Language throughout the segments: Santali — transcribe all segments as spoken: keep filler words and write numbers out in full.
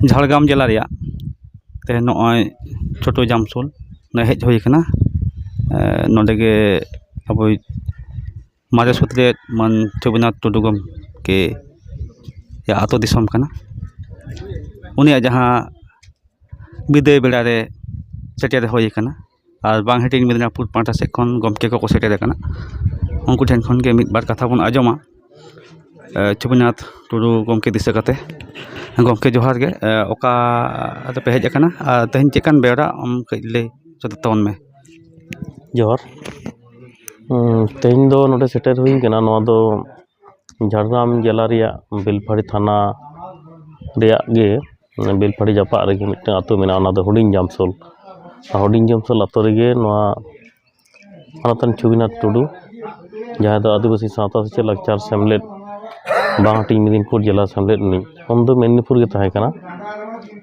ᱡᱷᱟᱲᱜᱨᱟᱢ ᱡᱮᱞᱟ ᱨᱮᱭᱟᱜ ᱛᱮᱦᱮᱧ ᱱᱚᱜᱼᱚᱭ ᱪᱷᱳᱴᱳ ᱡᱟᱢᱥᱳᱞ ᱱᱚᱰᱮ ᱦᱮᱡ ᱦᱩᱭ ᱠᱟᱱᱟ᱾ ᱮ, ᱱᱚᱰᱮ ᱜᱮ ᱟᱵᱚᱭᱤᱡ ᱢᱟᱨᱮ ᱥᱩᱛᱨᱮᱛ ᱢᱟᱱ ᱪᱷᱚᱵᱤᱱᱟᱛᱷ ᱴᱩᱰᱩ ᱜᱚᱢᱠᱮᱭᱟᱜ ᱟᱹᱛᱩ ᱫᱤᱥᱚᱢ ᱠᱟᱱᱟ᱾ ᱩᱱᱤᱭᱟᱜ ᱡᱟᱦᱟᱸ ᱵᱤᱫᱟᱹᱭ ᱵᱮᱲᱟ ᱨᱮ ᱥᱮᱴᱮᱨ ᱦᱩᱭ ᱠᱟᱱᱟ, ᱟᱨ ᱵᱟᱝ ᱦᱟᱹᱴᱤᱧ ᱢᱮᱫᱽᱱᱟᱯᱩᱨ ᱯᱟᱦᱴᱟ ᱥᱮᱫ ᱠᱷᱚᱱ ᱜᱚᱢᱠᱮ ᱠᱚᱠᱚ ᱥᱮᱴᱮᱨ ᱟᱠᱟᱱᱟ᱾ ᱩᱱᱠᱩ ᱴᱷᱮᱱ ᱠᱷᱚᱱ ᱜᱮ ᱢᱤᱫ ᱵᱟᱨ ᱠᱟᱛᱷᱟ ᱵᱚᱱ ᱟᱸᱡᱚᱢᱟ᱾ ᱮ, ᱪᱷᱚᱵᱤᱱᱟᱛᱷ ᱴᱩᱰᱩ ᱜᱚᱢᱠᱮ ᱫᱤᱥᱟᱹ ᱠᱟᱛᱮ᱾ ᱜᱚᱢᱠᱮ, ᱡᱚᱦᱟᱨ ᱜᱮ᱾ ᱮ, ᱚᱠᱟ ᱨᱮᱯᱮ ᱦᱮᱡ ᱟᱠᱟᱱᱟ ᱟᱨ ᱛᱮᱦᱮᱧ ᱪᱮᱫ ᱠᱟᱱ ᱵᱮᱣᱨᱟ, ᱟᱢ ᱠᱟᱹᱡ ᱞᱟᱹᱭ ᱥᱚᱫᱚᱨ ᱛᱟᱵᱚᱱ ᱢᱮ᱾ ᱡᱚᱦᱟᱨ᱾ ᱩᱸ, ᱛᱮᱦᱮᱧ ᱫᱚ ᱱᱚᱰᱮ ᱥᱮᱴᱮᱨ ᱦᱩᱭ ᱠᱟᱱᱟ, ᱱᱚᱣᱟ ᱫᱚ ᱡᱷᱟᱲᱜᱨᱟᱢ ᱡᱮᱞᱟ ᱨᱮᱭᱟᱜ ᱵᱮᱞᱯᱟᱦᱟᱲᱤ ᱛᱷᱟᱱᱟ ᱨᱮᱭᱟᱜ ᱜᱮ, ᱵᱮᱞᱯᱟᱦᱟᱲᱤ ᱡᱟᱯᱟᱜ ᱨᱮᱜᱮ ᱢᱤᱫᱴᱟᱝ ᱟᱹᱛᱩ ᱢᱮᱱᱟᱜᱼᱟ, ᱚᱱᱟ ᱫᱚ ᱦᱩᱰᱤᱧ ᱡᱟᱢᱥᱳᱞ᱾ ᱦᱩᱰᱤᱧ ᱡᱟᱢᱥᱳᱞ ᱟᱹᱛᱩ ᱨᱮᱜᱮ ᱱᱚᱣᱟ ᱥᱟᱱᱟᱛᱚᱱ ᱪᱷᱚᱵᱤᱱᱟᱛᱷ ᱴᱩᱰᱩ, ᱡᱟᱦᱟᱸᱭ ᱫᱚ ᱟᱹᱫᱤᱵᱟᱹᱥᱤ ᱥᱟᱶᱛᱟ ᱥᱮᱪᱮᱫ ᱞᱟᱠᱪᱟᱨ ᱥᱮᱢᱞᱮᱫ, ᱵᱟᱝ ᱦᱟᱹᱴᱤᱧ ᱢᱮᱫᱽᱱᱤᱯᱩᱨ ᱡᱮᱞᱟ ᱥᱮᱢᱞᱮᱫ ᱨᱤᱱᱤᱡ, ᱩᱱ ᱫᱚ ᱢᱮᱫᱽᱱᱤᱯᱩᱨ ᱜᱮ ᱛᱟᱦᱮᱸ ᱠᱟᱱᱟ,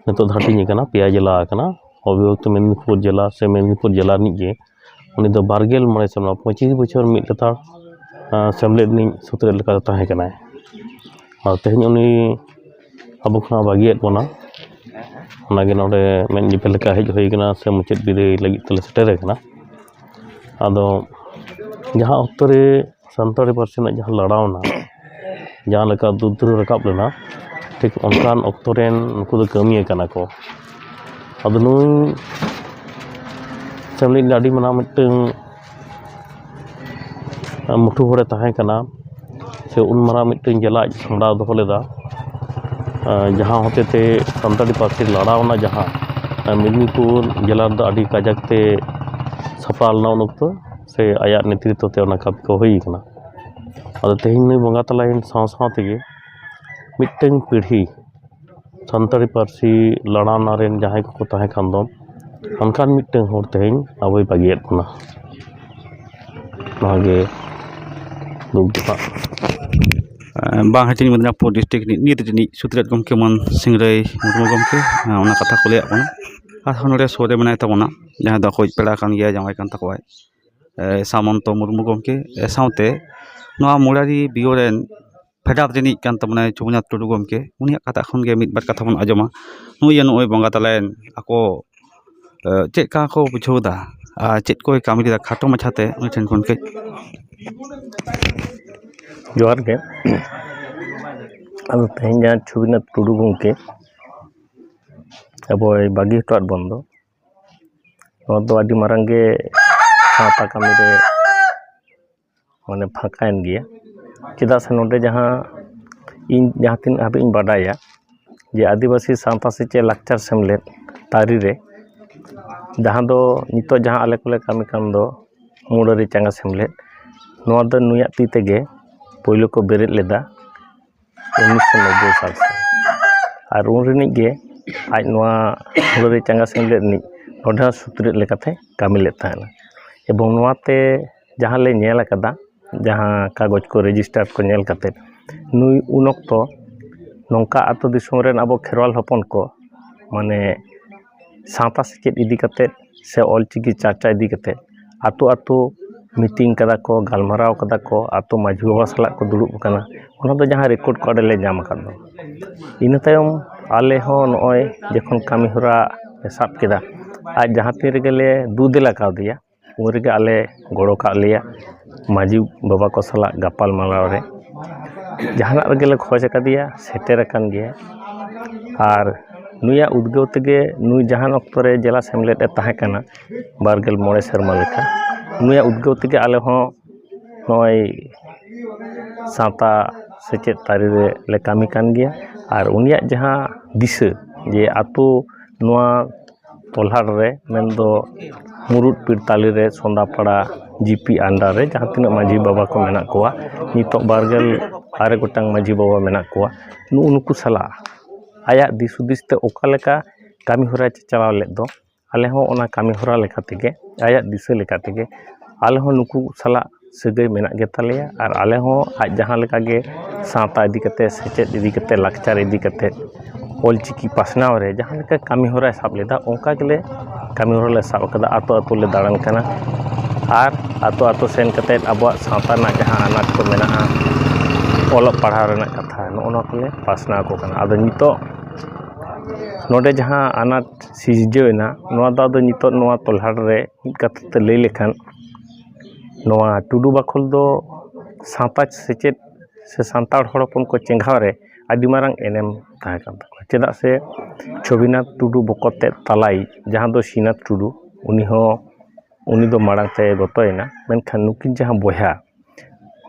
ᱱᱤᱛᱚᱜ ᱫᱚ ᱦᱟᱹᱴᱤᱧ ᱟᱠᱟᱱᱟ, ᱯᱮᱭᱟ ᱡᱮᱞᱟ ᱟᱠᱟᱱᱟ᱾ ᱚᱵᱤᱵᱷᱚᱠᱛᱚ ᱢᱮᱫᱽᱱᱤᱯᱩᱨ ᱡᱮᱞᱟ ᱥᱮ ᱢᱮᱫᱽᱱᱤᱯᱩᱨ ᱡᱮᱞᱟ ᱨᱤᱱᱤᱡ ᱜᱮ ᱩᱱᱤ ᱫᱚ ᱵᱟᱨ ᱜᱮᱞ ᱢᱚᱬᱮ ᱥᱮᱨᱢᱟ, ᱯᱚᱸᱪᱤᱥ ᱵᱚᱪᱷᱚᱨ ᱢᱤᱫ ᱞᱮᱛᱟᱲ, ᱟᱸ, ᱥᱮᱢᱞᱮᱫ ᱨᱤᱱᱤᱡ ᱥᱩᱛᱨᱮᱫ ᱞᱮᱠᱟᱛᱮ ᱛᱟᱦᱮᱸ ᱠᱟᱱᱟᱭ᱾ ᱟᱨ ᱛᱮᱦᱮᱧ ᱩᱱᱤ ᱟᱵᱚ ᱠᱷᱚᱱᱟᱜ ᱵᱟᱹᱜᱤᱭᱟᱫ ᱵᱚᱱᱟ, ᱚᱱᱟᱜᱮ ᱱᱚᱰᱮ ᱢᱮᱫ ᱧᱮᱯᱮᱞ ᱞᱮᱠᱟ ᱦᱮᱡ ᱦᱩᱭ ᱠᱟᱱᱟ ᱥᱮ ᱢᱩᱪᱟᱹᱫ ᱵᱤᱫᱟᱹᱭ ᱞᱟᱹᱜᱤᱫ ᱛᱮᱞᱮ ᱥᱮᱴᱮᱨ ᱟᱠᱟᱱᱟ᱾ ᱟᱫᱚ ᱡᱟᱦᱟᱸ ᱚᱠᱛᱚ ᱨᱮ ᱥᱟᱱᱛᱟᱲᱤ ᱯᱟᱹᱨᱥᱤ ᱨᱮᱱᱟᱜ ᱡᱟᱦᱟᱸ ᱞᱟᱲᱟᱣᱱᱟ, ᱡᱟᱦᱟᱸ ᱞᱮᱠᱟ ᱫᱩᱨᱫᱩᱨ ᱨᱟᱠᱟᱵ ᱞᱮᱱᱟ, ᱴᱷᱤᱠ ᱚᱱᱠᱟᱱ ᱚᱠᱛᱚ ᱨᱮᱱ ᱱᱩᱠᱩ ᱫᱚ ᱠᱟᱹᱢᱤᱭᱟᱹ ᱠᱟᱱᱟ ᱠᱚ᱾ ᱟᱫᱚ ᱱᱩᱭ ᱥᱮᱢᱞᱤᱡ ᱟᱹᱰᱤ ᱢᱟᱨᱟᱝ ᱢᱤᱫᱴᱟᱹᱝ ᱢᱩᱴᱷᱩ ᱦᱚᱲᱮ ᱛᱟᱦᱮᱸ ᱠᱟᱱᱟ, ᱥᱮ ᱩᱱ ᱢᱟᱨᱟᱝ ᱢᱤᱫᱴᱟᱹᱝ ᱡᱮᱞᱟ ᱟᱡ ᱥᱟᱢᱵᱲᱟᱣ ᱫᱚᱦᱚ ᱞᱮᱫᱟ, ᱡᱟᱦᱟᱸ ᱦᱚᱛᱮᱛᱮ ᱥᱟᱱᱛᱟᱲᱤ ᱯᱟᱹᱨᱥᱤ ᱞᱟᱲᱟᱣᱱᱟ, ᱡᱟᱦᱟᱸ ᱢᱮᱫᱽᱱᱤᱯᱩᱨ ᱡᱮᱞᱟ ᱨᱮᱫᱚ ᱟᱹᱰᱤ ᱠᱟᱡᱟᱠ ᱛᱮ ᱥᱟᱯᱲᱟᱣ ᱞᱮᱱᱟ ᱩᱱ ᱚᱠᱛᱚ, ᱥᱮ ᱟᱭᱟᱜ ᱱᱮᱛᱨᱤᱛᱛᱚ ᱛᱮ ᱚᱱᱟ ᱠᱟᱹᱢᱤ ᱠᱚ ᱦᱩᱭ ᱠᱟᱱᱟ᱾ ᱟᱫᱚ ᱛᱮᱦᱮᱧ ᱱᱩᱭ ᱵᱚᱸᱜᱟ ᱛᱟᱞᱟᱭᱮᱱ ᱥᱟᱶ ᱥᱟᱶ ᱛᱮᱜᱮ ᱢᱤᱫᱴᱟᱹᱝ ᱯᱤᱲᱦᱤ ᱥᱟᱱᱛᱟᱲᱤ ᱯᱟᱹᱨᱥᱤ ᱞᱟᱲᱟᱣᱱᱟ ᱨᱮᱱ ᱡᱟᱦᱟᱸᱭ ᱠᱚᱠᱚ ᱛᱟᱦᱮᱸ ᱠᱟᱱ ᱫᱚ, ᱚᱱᱠᱟᱱ ᱢᱤᱫᱴᱟᱹᱝ ᱦᱚᱲ ᱛᱮᱦᱮᱧ ᱟᱵᱚᱭ ᱵᱟᱹᱜᱤᱭᱟᱫ ᱵᱚᱱᱟ᱾ ᱱᱚᱣᱟ ᱜᱮ ᱫᱩᱠ ᱫᱚ ᱦᱟᱸᱜ᱾ ᱮᱸ, ᱵᱟᱝ ᱦᱟᱹᱴᱤᱧ ᱢᱮᱫᱽᱱᱟᱯᱩᱨ ᱰᱤᱥᱴᱨᱤᱠᱴ ᱨᱤᱱᱤᱡ ᱱᱤᱛ ᱨᱤᱱᱤᱡ ᱥᱩᱛᱨᱮᱫ ᱜᱚᱢᱠᱮ ᱢᱟᱱ ᱥᱤᱝᱨᱟᱹᱭ ᱢᱩᱨᱢᱩ ᱜᱚᱢᱠᱮ, ᱮᱸ, ᱚᱱᱟ ᱠᱟᱛᱷᱟ ᱠᱚ ᱞᱟᱹᱭᱟᱫ ᱵᱚᱱᱟ᱾ ᱟᱨᱦᱚᱸ ᱱᱚᱰᱮ ᱥᱩᱨ ᱨᱮ ᱢᱮᱱᱟᱭ ᱛᱟᱵᱚᱱᱟ, ᱡᱟᱦᱟᱸᱭ ᱫᱚ ᱟᱠᱚᱭᱤᱡ ᱯᱮᱲᱟ ᱠᱟᱱ ᱜᱮᱭᱟᱭ, ᱡᱟᱶᱟᱭ ᱠᱟᱱ ᱛᱟᱠᱚᱣᱟᱭ, ᱮ, ᱥᱟᱢᱚᱱᱛᱚ ᱢᱩᱨᱢᱩ ᱜᱚᱢᱠᱮ, ᱮ, ᱥᱟᱶᱛᱮ ᱱᱚᱣᱟ ᱢᱩᱨᱟᱨᱤ ᱵᱤᱭᱳ ᱨᱮᱱ ᱯᱷᱮᱰᱟᱛ ᱨᱤᱱᱤᱡ ᱠᱟᱱ ᱛᱟᱵᱚᱱᱟᱭ ᱪᱷᱚᱵᱤᱱᱟᱛᱷ ᱴᱩᱰᱩ ᱜᱚᱢᱠᱮ᱾ ᱩᱱᱤᱭᱟᱜ ᱠᱟᱛᱷᱟ ᱠᱷᱚᱱ ᱜᱮ ᱢᱤᱫ ᱵᱟᱨ ᱠᱟᱛᱷᱟ ᱵᱚᱱ ᱟᱸᱡᱚᱢᱟ᱾ ᱱᱩᱭ ᱡᱮ ᱱᱚᱜᱼᱚᱭ ᱵᱚᱸᱜᱟ ᱛᱟᱞᱟᱭᱮᱱ, ᱟᱠᱚ ᱪᱮᱫ ᱞᱮᱠᱟ ᱠᱚ ᱵᱩᱡᱷᱟᱹᱣ ᱮᱫᱟ ᱟᱨ ᱪᱮᱫ ᱠᱚᱭ ᱠᱟᱹᱢᱤ ᱞᱮᱫᱟ, ᱠᱷᱟᱴᱚ ᱢᱟᱪᱷᱟᱛᱮ ᱩᱱᱤ ᱴᱷᱮᱱ ᱠᱷᱚᱱ ᱠᱟᱹᱡ᱾ ᱡᱚᱦᱟᱨ ᱜᱮ᱾ ᱟᱫᱚ ᱛᱮᱦᱮᱧ ᱡᱟᱦᱟᱸ ᱪᱷᱚᱵᱤᱱᱟᱛᱷ ᱴᱩᱰᱩ ᱜᱚᱢᱠᱮ ᱟᱵᱚᱭ ᱵᱟᱹᱜᱤ ᱦᱚᱴᱚᱣᱟᱫ ᱵᱚᱱ ᱫᱚ, ᱱᱚᱣᱟ ᱫᱚ ᱟᱹᱰᱤ ᱢᱟᱨᱟᱝ ᱜᱮ ᱥᱟᱶᱛᱟ ᱠᱟᱹᱢᱤ ᱨᱮ ᱢᱟᱱᱮ ᱯᱷᱟᱸᱠᱟᱭᱮᱱ ᱜᱮᱭᱟ᱾ ᱪᱮᱫᱟᱜ ᱥᱮ ᱱᱚᱰᱮ ᱡᱟᱦᱟᱸ ᱤᱧ ᱡᱟᱦᱟᱸ ᱛᱤᱱᱟᱹᱜ ᱦᱟᱹᱵᱤᱡ ᱤᱧ ᱵᱟᱰᱟᱭᱟ, ᱡᱮ ᱟᱹᱫᱤᱵᱟᱹᱥᱤ ᱥᱟᱶᱛᱟ ᱥᱮᱪᱮᱫ ᱞᱟᱠᱪᱟᱨ ᱥᱮᱢᱞᱮᱫ ᱛᱟᱹᱨᱤ ᱨᱮ, ᱡᱟᱦᱟᱸ ᱫᱚ ᱱᱤᱛᱚᱜ ᱡᱟᱦᱟᱸ ᱟᱞᱮ ᱠᱚᱞᱮ ᱠᱟᱹᱢᱤ ᱠᱟᱱ ᱫᱚ ᱢᱩᱨᱟᱹᱨᱤ ᱪᱟᱸᱜᱟ ᱥᱮᱢᱞᱮᱫ, ᱱᱚᱣᱟ ᱫᱚ ᱱᱩᱭᱟᱜ ᱛᱤ ᱛᱮᱜᱮ ᱯᱳᱭᱞᱳ ᱠᱚ ᱵᱮᱨᱮᱫ ᱞᱮᱫᱟ ᱩᱱᱤᱥᱥᱚ ᱱᱚᱵᱵᱳᱭ ᱥᱟᱞ ᱥᱮᱫ᱾ ᱟᱨ ᱩᱱ ᱨᱤᱱᱤᱡ ᱜᱮ ᱟᱡ ᱱᱚᱣᱟ ᱢᱩᱨᱟᱹᱨᱤ ᱪᱟᱸᱜᱟ ᱥᱮᱢᱞᱮᱫ ᱨᱤᱱᱤᱡ ᱱᱚᱰᱮ ᱦᱚᱸ ᱥᱩᱛᱨᱮᱫ ᱞᱮᱠᱟᱛᱮ ᱠᱟᱹᱢᱤ ᱞᱮᱫ ᱛᱟᱦᱮᱱᱟ᱾ ᱮᱵᱚᱝ ᱱᱚᱣᱟᱛᱮ ᱡᱟᱦᱟᱸ ᱞᱮ ᱧᱮᱞ ᱟᱠᱟᱫᱟ, ᱡᱟᱦᱟᱸ ᱠᱟᱜᱚᱡᱽ ᱠᱚ ᱨᱮᱡᱤᱥᱴᱟᱨ ᱠᱚ ᱧᱮᱞ ᱠᱟᱛᱮᱫ, ᱱᱩᱭ ᱩᱱ ᱚᱠᱛᱚ ᱱᱚᱝᱠᱟ ᱟᱹᱛᱩ ᱫᱤᱥᱚᱢ ᱨᱮᱱ ᱟᱵᱚ ᱠᱷᱮᱨᱣᱟᱞ ᱦᱚᱯᱚᱱ ᱠᱚ ᱢᱟᱱᱮ ᱥᱟᱶᱛᱟ ᱥᱮᱪᱮᱫ ᱤᱫᱤ ᱠᱟᱛᱮᱫ ᱥᱮ ᱚᱞᱪᱤᱠᱤ ᱪᱟᱨᱪᱟ ᱤᱫᱤ ᱠᱟᱛᱮᱫ ᱟᱹᱛᱩ ᱟᱹᱛᱩ ᱢᱤᱴᱤᱝ ᱠᱟᱫᱟ ᱠᱚ, ᱜᱟᱞᱢᱟᱨᱟᱣ ᱠᱟᱫᱟ ᱠᱚ, ᱟᱹᱛᱩ ᱢᱟᱹᱡᱷᱤ ᱵᱟᱵᱟ ᱥᱟᱞᱟᱜ ᱠᱚ ᱫᱩᱲᱩᱵ ᱟᱠᱟᱱᱟ᱾ ᱚᱱᱟ ᱫᱚ ᱡᱟᱦᱟᱸ ᱨᱮᱠᱚᱨᱰ ᱠᱚ ᱟᱞᱮ ᱞᱮ ᱧᱟᱢ ᱟᱠᱟᱫ ᱫᱚ, ᱤᱱᱟᱹ ᱛᱟᱭᱚᱢ ᱟᱞᱮ ᱦᱚᱸ ᱱᱚᱜᱼᱚᱭ ᱡᱚᱠᱷᱚᱱ ᱠᱟᱹᱢᱤ ᱦᱚᱨᱟ ᱞᱮ ᱥᱟᱵ ᱠᱮᱫᱟ, ᱟᱡ ᱡᱟᱦᱟᱸ ᱛᱤᱱ ᱨᱮᱜᱮ ᱞᱮ ᱫᱩ ᱫᱮᱞᱟ ᱠᱟᱣᱫᱮᱭᱟ, ᱩᱱ ᱨᱮᱜᱮ ᱟᱞᱮ ᱜᱚᱲᱚ ᱠᱟᱜ ᱞᱮᱭᱟ ᱢᱟᱹᱡᱷᱤ ᱵᱟᱵᱟ ᱠᱚ ᱥᱟᱞᱟᱜ ᱜᱟᱯᱟᱞ ᱢᱟᱨᱟᱣ ᱨᱮ᱾ ᱡᱟᱦᱟᱱᱟᱜ ᱨᱮᱜᱮ ᱞᱮ ᱠᱷᱚᱡᱽ ᱟᱠᱟᱫᱮᱭᱟ, ᱥᱮᱴᱮᱨ ᱟᱠᱟᱱ ᱜᱮᱭᱟᱭ᱾ ᱟᱨ ᱱᱩᱭᱟᱜ ᱩᱫᱽᱜᱟᱹᱣ ᱛᱮᱜᱮ ᱱᱩᱭ ᱡᱟᱦᱟᱱ ᱚᱠᱛᱚ ᱨᱮ ᱡᱮᱞᱟ ᱥᱮᱢᱞᱮᱫ ᱮ ᱛᱟᱦᱮᱸ ᱠᱟᱱᱟ, ᱵᱟᱨ ᱜᱮᱞ ᱢᱚᱬᱮ ᱥᱮᱨᱢᱟ ᱞᱮᱠᱟ, ᱱᱩᱭᱟᱜ ᱩᱫᱽᱜᱟᱹᱣ ᱛᱮᱜᱮ ᱟᱞᱮ ᱦᱚᱸ ᱱᱚᱜᱼᱚᱭ ᱥᱟᱶᱛᱟ ᱥᱮᱪᱮᱫ ᱛᱟᱹᱨᱤ ᱨᱮ ᱞᱮ ᱠᱟᱹᱢᱤ ᱠᱟᱱ ᱜᱮᱭᱟ᱾ ᱟᱨ ᱩᱱᱤᱭᱟᱜ ᱡᱟᱦᱟᱸ ᱫᱤᱥᱟᱹ ᱡᱮ ᱟᱹᱛᱩ ᱱᱚᱣᱟ ᱛᱚᱞᱦᱟᱲ ᱨᱮ, ᱢᱮᱱᱫᱚ ᱢᱩᱨᱩᱫ ᱯᱤᱨᱛᱟᱞᱤ ᱨᱮ, ᱥᱚᱸᱫᱟᱯᱟᱲᱟ ᱡᱤᱯᱤ under ᱨᱮ ᱡᱟᱦᱟᱸ ᱛᱤᱱᱟᱹᱜ ᱢᱟᱹᱡᱷᱤ ᱵᱟᱵᱟ ᱠᱚ ᱢᱮᱱᱟᱜ ᱠᱚᱣᱟ, ᱱᱤᱛᱚᱜ ᱵᱟᱨ ᱜᱮᱞ ᱟᱨᱮ ᱜᱚᱴᱟᱝ ᱢᱟᱹᱡᱷᱤ ᱵᱟᱵᱟ ᱢᱮᱱᱟᱜ ᱠᱚᱣᱟ, ᱱᱩᱜᱼᱩ ᱱᱩᱠᱩ ᱥᱟᱞᱟᱜ ᱟᱭᱟᱜ ᱫᱤᱥ ᱦᱩᱫᱤᱥ ᱛᱮ ᱚᱠᱟ ᱞᱮᱠᱟ ᱠᱟᱹᱢᱤ ᱦᱚᱨᱟᱭ ᱪᱟᱪᱞᱟᱣ ᱞᱮᱫ ᱫᱚ, ᱟᱞᱮ ᱦᱚᱸ ᱚᱱᱟ ᱠᱟᱹᱢᱤ ᱦᱚᱨᱟ ᱞᱮᱠᱟ ᱛᱮᱜᱮ, ᱟᱭᱟᱜ ᱫᱤᱥᱟᱹ ᱞᱮᱠᱟ ᱛᱮᱜᱮ, ᱟᱞᱮ ᱦᱚᱸ ᱱᱩᱠᱩ ᱥᱟᱞᱟᱜ ᱥᱟᱹᱜᱟᱹᱭ ᱢᱮᱱᱟᱜ ᱜᱮᱛᱟᱞᱮᱭᱟ᱾ ᱟᱨ ᱟᱞᱮ ᱦᱚᱸ ᱟᱡ ᱡᱟᱦᱟᱸ ᱞᱮᱠᱟ ᱜᱮ ᱥᱟᱶᱛᱟ ᱤᱫᱤ ᱠᱟᱛᱮ, ᱥᱮᱪᱮᱫ ᱤᱫᱤ ᱠᱟᱛᱮ, ᱞᱟᱠᱪᱟᱨ ᱤᱫᱤ ᱠᱟᱛᱮ, ᱚᱞᱪᱤᱠᱤ ᱯᱟᱥᱱᱟᱣ ᱨᱮ ᱡᱟᱦᱟᱸ ᱞᱮᱠᱟ ᱠᱟᱹᱢᱤ ᱦᱚᱨᱟᱭ ᱥᱟᱵ ᱞᱮᱫᱟ, ᱚᱱᱠᱟ ᱜᱮᱞᱮ ᱠᱟᱹᱢᱤ ᱦᱚᱨᱟ ᱞᱮ ᱥᱟᱵ ᱟᱠᱟᱫᱟ᱾ ᱟᱛᱳ ᱟᱛᱳ ᱞᱮ ᱫᱟᱬᱟᱱ ᱠᱟᱱᱟ ᱟᱨ ᱟᱛᱳ ᱟᱛᱳ ᱥᱮᱱ ᱠᱟᱛᱮ ᱟᱵᱚᱣᱟᱜ ᱥᱟᱶᱛᱟ ᱨᱮᱱᱟᱜ ᱡᱟᱦᱟᱸ ᱟᱱᱟᱴ ᱠᱚ ᱢᱮᱱᱟᱜᱼᱟ, ᱚᱞᱚᱜ ᱯᱟᱲᱦᱟᱣ ᱨᱮᱱᱟᱜ ᱠᱟᱛᱷᱟ, ᱱᱚᱜᱼᱚ ᱱᱚᱣᱟ ᱠᱚᱞᱮ ᱯᱟᱥᱱᱟᱣ ᱟᱠᱚ ᱠᱟᱱᱟ᱾ ᱟᱫᱚ ᱱᱤᱛᱚᱜ ᱱᱚᱰᱮ ᱡᱟᱦᱟᱸ ᱟᱱᱟᱴ ᱥᱤᱨᱡᱟᱹᱣ ᱮᱱᱟ, ᱱᱚᱣᱟ ᱫᱚ ᱟᱫᱚ ᱱᱤᱛᱚᱜ ᱱᱚᱣᱟ ᱛᱚᱞᱦᱟᱲ ᱨᱮ ᱢᱤᱫ ᱠᱟᱛᱷᱟ ᱛᱮ ᱞᱟᱹᱭ ᱞᱮᱠᱷᱟᱱ, ᱱᱚᱣᱟ ᱴᱩᱰᱩ ᱵᱟᱠᱷᱳᱞ ᱫᱚ ᱥᱟᱶᱛᱟ ᱥᱮᱪᱮᱫ ᱥᱮ ᱥᱟᱱᱛᱟᱲ ᱦᱚᱲ ᱦᱚᱯᱚᱱ ᱠᱚ ᱪᱮᱸᱜᱷᱟᱣ ᱨᱮ ᱟᱹᱰᱤ ᱢᱟᱨᱟᱝ ᱮᱱᱮᱢ ᱛᱟᱦᱮᱸ ᱠᱟᱱ ᱛᱟᱠᱚᱣᱟ᱾ ᱪᱮᱫᱟᱜ ᱥᱮ ᱪᱷᱚᱵᱤᱱᱟᱛᱷ ᱴᱩᱰᱩ ᱵᱚᱠᱚᱛ ᱛᱮᱫ ᱛᱟᱞᱟᱭᱤᱡ, ᱡᱟᱦᱟᱸ ᱫᱚ ᱥᱨᱤᱱᱟᱛᱷ ᱴᱩᱰᱩ, ᱩᱱᱤ ᱦᱚᱸ, ᱩᱱᱤ ᱫᱚ ᱢᱟᱲᱟᱝ ᱛᱮ ᱜᱚᱛᱚᱭᱮᱱᱟ᱾ ᱢᱮᱱᱠᱷᱟᱱ ᱱᱩᱠᱤᱱ ᱡᱟᱦᱟᱸ ᱵᱚᱭᱦᱟ,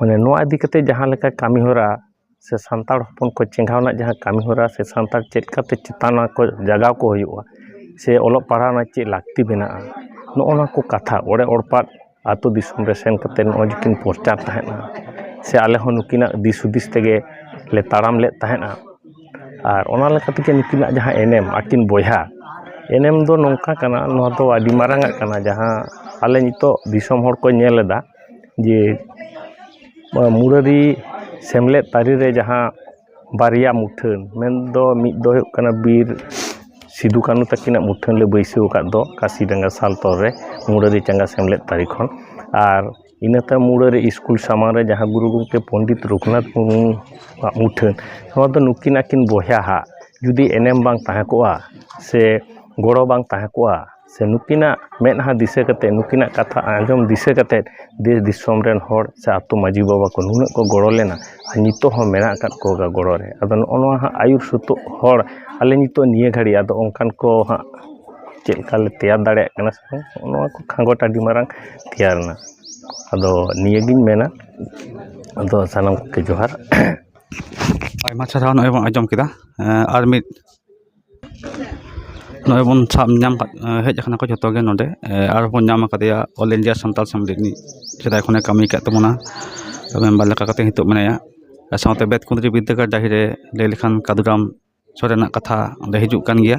ᱢᱟᱱᱮ ᱱᱚᱣᱟ ᱤᱫᱤ ᱠᱟᱛᱮ ᱡᱟᱦᱟᱸ ᱞᱮᱠᱟ ᱠᱟᱹᱢᱤ ᱦᱚᱨᱟ ᱥᱮ ᱥᱟᱱᱛᱟᱲ ᱦᱚᱯᱚᱱ ᱠᱚ ᱪᱮᱸᱜᱷᱟᱣ ᱨᱮᱱᱟᱜ ᱡᱟᱦᱟᱸ ᱠᱟᱹᱢᱤ ᱦᱚᱨᱟ ᱥᱮ ᱥᱟᱱᱛᱟᱲ ᱪᱮᱫ ᱞᱮᱠᱟᱛᱮ ᱪᱮᱛᱟᱱ ᱠᱚ ᱡᱟᱜᱟᱣ ᱠᱚ ᱦᱩᱭᱩᱜᱼᱟ ᱥᱮ ᱚᱞᱚᱜ ᱯᱟᱲᱦᱟᱣ ᱨᱮᱱᱟᱜ ᱪᱮᱫ ᱞᱟᱹᱠᱛᱤ ᱢᱮᱱᱟᱜᱼᱟ, ᱱᱚᱜᱼᱚ ᱱᱚᱣᱟ ᱠᱚ ᱠᱟᱛᱷᱟ ᱚᱲᱮ ᱚᱲᱯᱟᱛ ᱟᱹᱛᱩ ᱫᱤᱥᱚᱢ ᱨᱮ ᱥᱮᱱ ᱠᱟᱛᱮ ᱱᱚᱜᱼᱚᱭ ᱡᱮᱠᱤᱱ ᱯᱨᱚᱪᱟᱨ ᱛᱟᱦᱮᱸᱫᱼᱟ ᱥᱮ ᱟᱞᱮ ᱦᱚᱸ ᱱᱩᱠᱤᱱᱟᱜ ᱫᱤᱥ ᱦᱩᱫᱤᱥ ᱛᱮᱜᱮ ᱞᱮ ᱛᱟᱲᱟᱢ ᱞᱮᱫ ᱛᱟᱦᱮᱸᱫᱼᱟ᱾ ᱟᱨ ᱚᱱᱟ ᱞᱮᱠᱟ ᱛᱮᱜᱮ ᱱᱩᱠᱤᱱᱟᱜ ᱡᱟᱦᱟᱸ ᱮᱱᱮᱢ, ᱟᱹᱠᱤᱱ ᱵᱚᱭᱦᱟ ᱮᱱᱮᱢ ᱫᱚ ᱱᱚᱝᱠᱟ ᱠᱟᱱᱟ, ᱱᱚᱣᱟ ᱫᱚ ᱟᱹᱰᱤ ᱢᱟᱨᱟᱝ ᱟᱜ ᱠᱟᱱᱟ, ᱡᱟᱦᱟᱸ ᱟᱞᱮ ᱱᱤᱛᱚᱜ ᱫᱤᱥᱚᱢ ᱦᱚᱲ ᱠᱚ ᱧᱮᱞ ᱮᱫᱟ ᱡᱮ ᱢᱩᱨᱟᱨᱤ ᱥᱮᱢᱞᱮᱫ ᱛᱟᱹᱨᱤ ᱨᱮ ᱡᱟᱦᱟᱸ ᱵᱟᱨᱭᱟ ᱢᱩᱴᱷᱟᱹᱱ, ᱢᱮᱱᱫᱚ ᱢᱤᱫ ᱫᱚ ᱦᱩᱭᱩᱜ ᱠᱟᱱᱟ ᱵᱤᱨ ᱥᱤᱫᱩ ᱠᱟᱹᱱᱩ ᱛᱟᱹᱠᱤᱱᱟᱜ ᱢᱩᱴᱷᱟᱹᱱ ᱞᱮ ᱵᱟᱹᱭᱥᱟᱹᱣ ᱟᱠᱟᱫ ᱫᱚ ᱠᱟᱥᱤᱰᱟᱸᱜᱟ ᱥᱟᱞ ᱛᱚᱞ ᱨᱮ ᱢᱩᱨᱟᱨᱤ ᱪᱟᱸᱜᱟ ᱥᱮᱢᱞᱮᱫ ᱛᱟᱹᱨᱤ ᱠᱷᱚᱱ᱾ ᱟᱨ ᱤᱱᱟᱹ ᱛᱟᱭᱚᱢ ᱢᱩᱨᱟᱨᱤ ᱥᱠᱩᱞ ᱥᱟᱢᱟᱝ ᱨᱮ ᱡᱟᱦᱟᱸ ᱜᱩᱨᱩ ᱜᱚᱢᱠᱮ ᱯᱚᱱᱰᱤᱛ ᱨᱚᱜᱷᱩᱱᱟᱛᱷ ᱢᱩᱨᱢᱩᱣᱟᱜ ᱢᱩᱴᱷᱟᱹᱱ, ᱱᱚᱣᱟ ᱫᱚ ᱱᱩᱠᱤᱱ ᱟᱹᱠᱤᱱ ᱵᱚᱭᱦᱟ ᱦᱟᱜ ᱡᱩᱫᱤ ᱮᱱᱮᱢ ᱵᱟᱝ ᱛᱟᱦᱮᱸ ᱠᱚᱜᱼᱟ ᱥᱮ ᱜᱚᱲᱚ ᱵᱟᱝ ᱛᱟᱦᱮᱸ ᱠᱚᱜᱼᱟ ᱥᱮ ᱱᱩᱠᱤᱱᱟᱜ ᱢᱮᱫᱦᱟ ᱫᱤᱥᱟᱹ ᱠᱟᱛᱮ, ᱱᱩᱠᱤᱱᱟᱜ ᱠᱟᱛᱷᱟ ᱟᱸᱡᱚᱢ ᱫᱤᱥᱟᱹ ᱠᱟᱛᱮ ᱫᱮᱥ ᱫᱤᱥᱚᱢ ᱨᱮᱱ ᱦᱚᱲ ᱥᱮ ᱟᱛᱳ ᱢᱟᱹᱡᱷᱤ ᱵᱟᱵᱟ ᱠᱚ ᱱᱩᱱᱟᱹᱜ ᱠᱚ ᱜᱚᱲᱚ ᱞᱮᱱᱟ, ᱟᱨ ᱱᱤᱛᱚᱜ ᱦᱚᱸ ᱢᱮᱱᱟᱜ ᱟᱠᱟᱫ ᱠᱚᱣᱟ ᱜᱚᱲᱚ ᱨᱮ᱾ ᱟᱫᱚ ᱱᱚᱜᱼᱚ ᱱᱚᱣᱟ ᱦᱟᱸᱜ ᱟᱹᱭᱩᱨ ᱥᱩᱛᱩᱜ ᱦᱚᱲ ᱟᱞᱮ ᱱᱤᱛᱚᱜ ᱱᱤᱭᱟᱹ ᱜᱷᱟᱹᱲᱤᱡ ᱟᱫᱚ ᱚᱱᱠᱟᱱ ᱠᱚ ᱦᱟᱸᱜ ᱪᱮᱫ ᱞᱮᱠᱟ ᱞᱮ ᱛᱮᱭᱟᱨ ᱫᱟᱲᱮᱭᱟᱜ ᱠᱟᱱᱟ ᱥᱮ ᱵᱟᱝ, ᱱᱚᱜᱼᱚ ᱱᱚᱣᱟ ᱠᱚ ᱠᱷᱟᱸᱜᱚᱴ ᱟᱹᱰᱤ ᱢᱟᱨᱟᱝ ᱛᱮᱭᱟᱨ ᱮᱱᱟ᱾ ᱟᱫᱚ ᱱᱤᱭᱟᱹᱜᱤᱧ ᱢᱮᱱᱟ, ᱟᱫᱚ ᱥᱟᱱᱟᱢ ᱠᱚᱜᱮ ᱡᱚᱦᱟᱨ᱾ ᱟᱭᱢᱟ ᱥᱟᱨᱦᱟᱣ᱾ ᱱᱚᱜᱼᱚᱭ ᱵᱚᱱ ᱟᱸᱡᱚᱢ ᱠᱮᱫᱟ, ᱮᱸ, ᱟᱨ ᱢᱤᱫ ᱱᱚᱜᱼᱚᱭ ᱵᱚᱱ ᱥᱟᱵ ᱧᱟᱢ ᱠᱟᱫ, ᱮᱸ, ᱦᱮᱡ ᱟᱠᱟᱱᱟ ᱠᱚ ᱡᱷᱚᱛᱚ ᱜᱮ ᱱᱚᱰᱮ, ᱮᱸ, ᱟᱨ ᱵᱚᱱ ᱧᱟᱢ ᱟᱠᱟᱫᱮᱭᱟ All India ᱥᱟᱱᱛᱟᱲ ᱥᱮᱢᱞᱮᱫ ᱨᱤᱱᱤᱡ ᱥᱮᱫᱟᱭ ᱠᱷᱚᱱᱮ ᱠᱟᱹᱢᱤ ᱠᱟᱫ ᱛᱟᱵᱚᱱᱟ, ᱢᱮᱢᱵᱟᱨ ᱞᱮᱠᱟ ᱠᱟᱛᱮ ᱱᱤᱛᱚᱜ ᱢᱮᱱᱟᱭᱟ᱾ ᱟᱨ ᱥᱟᱶᱛᱮ ᱵᱮᱛᱠᱩᱸᱫᱽᱨᱤ ᱵᱤᱨᱫᱟᱹᱜᱟᱲ ᱰᱟᱹᱦᱤ ᱨᱮ ᱞᱟᱹᱭ ᱞᱮᱠᱷᱟᱱ ᱠᱟᱫᱩᱨᱟᱢ ᱥᱚᱨᱮᱱᱟᱜ ᱠᱟᱛᱷᱟ ᱚᱸᱰᱮ ᱦᱤᱡᱩᱜ ᱠᱟᱱ ᱜᱮᱭᱟ᱾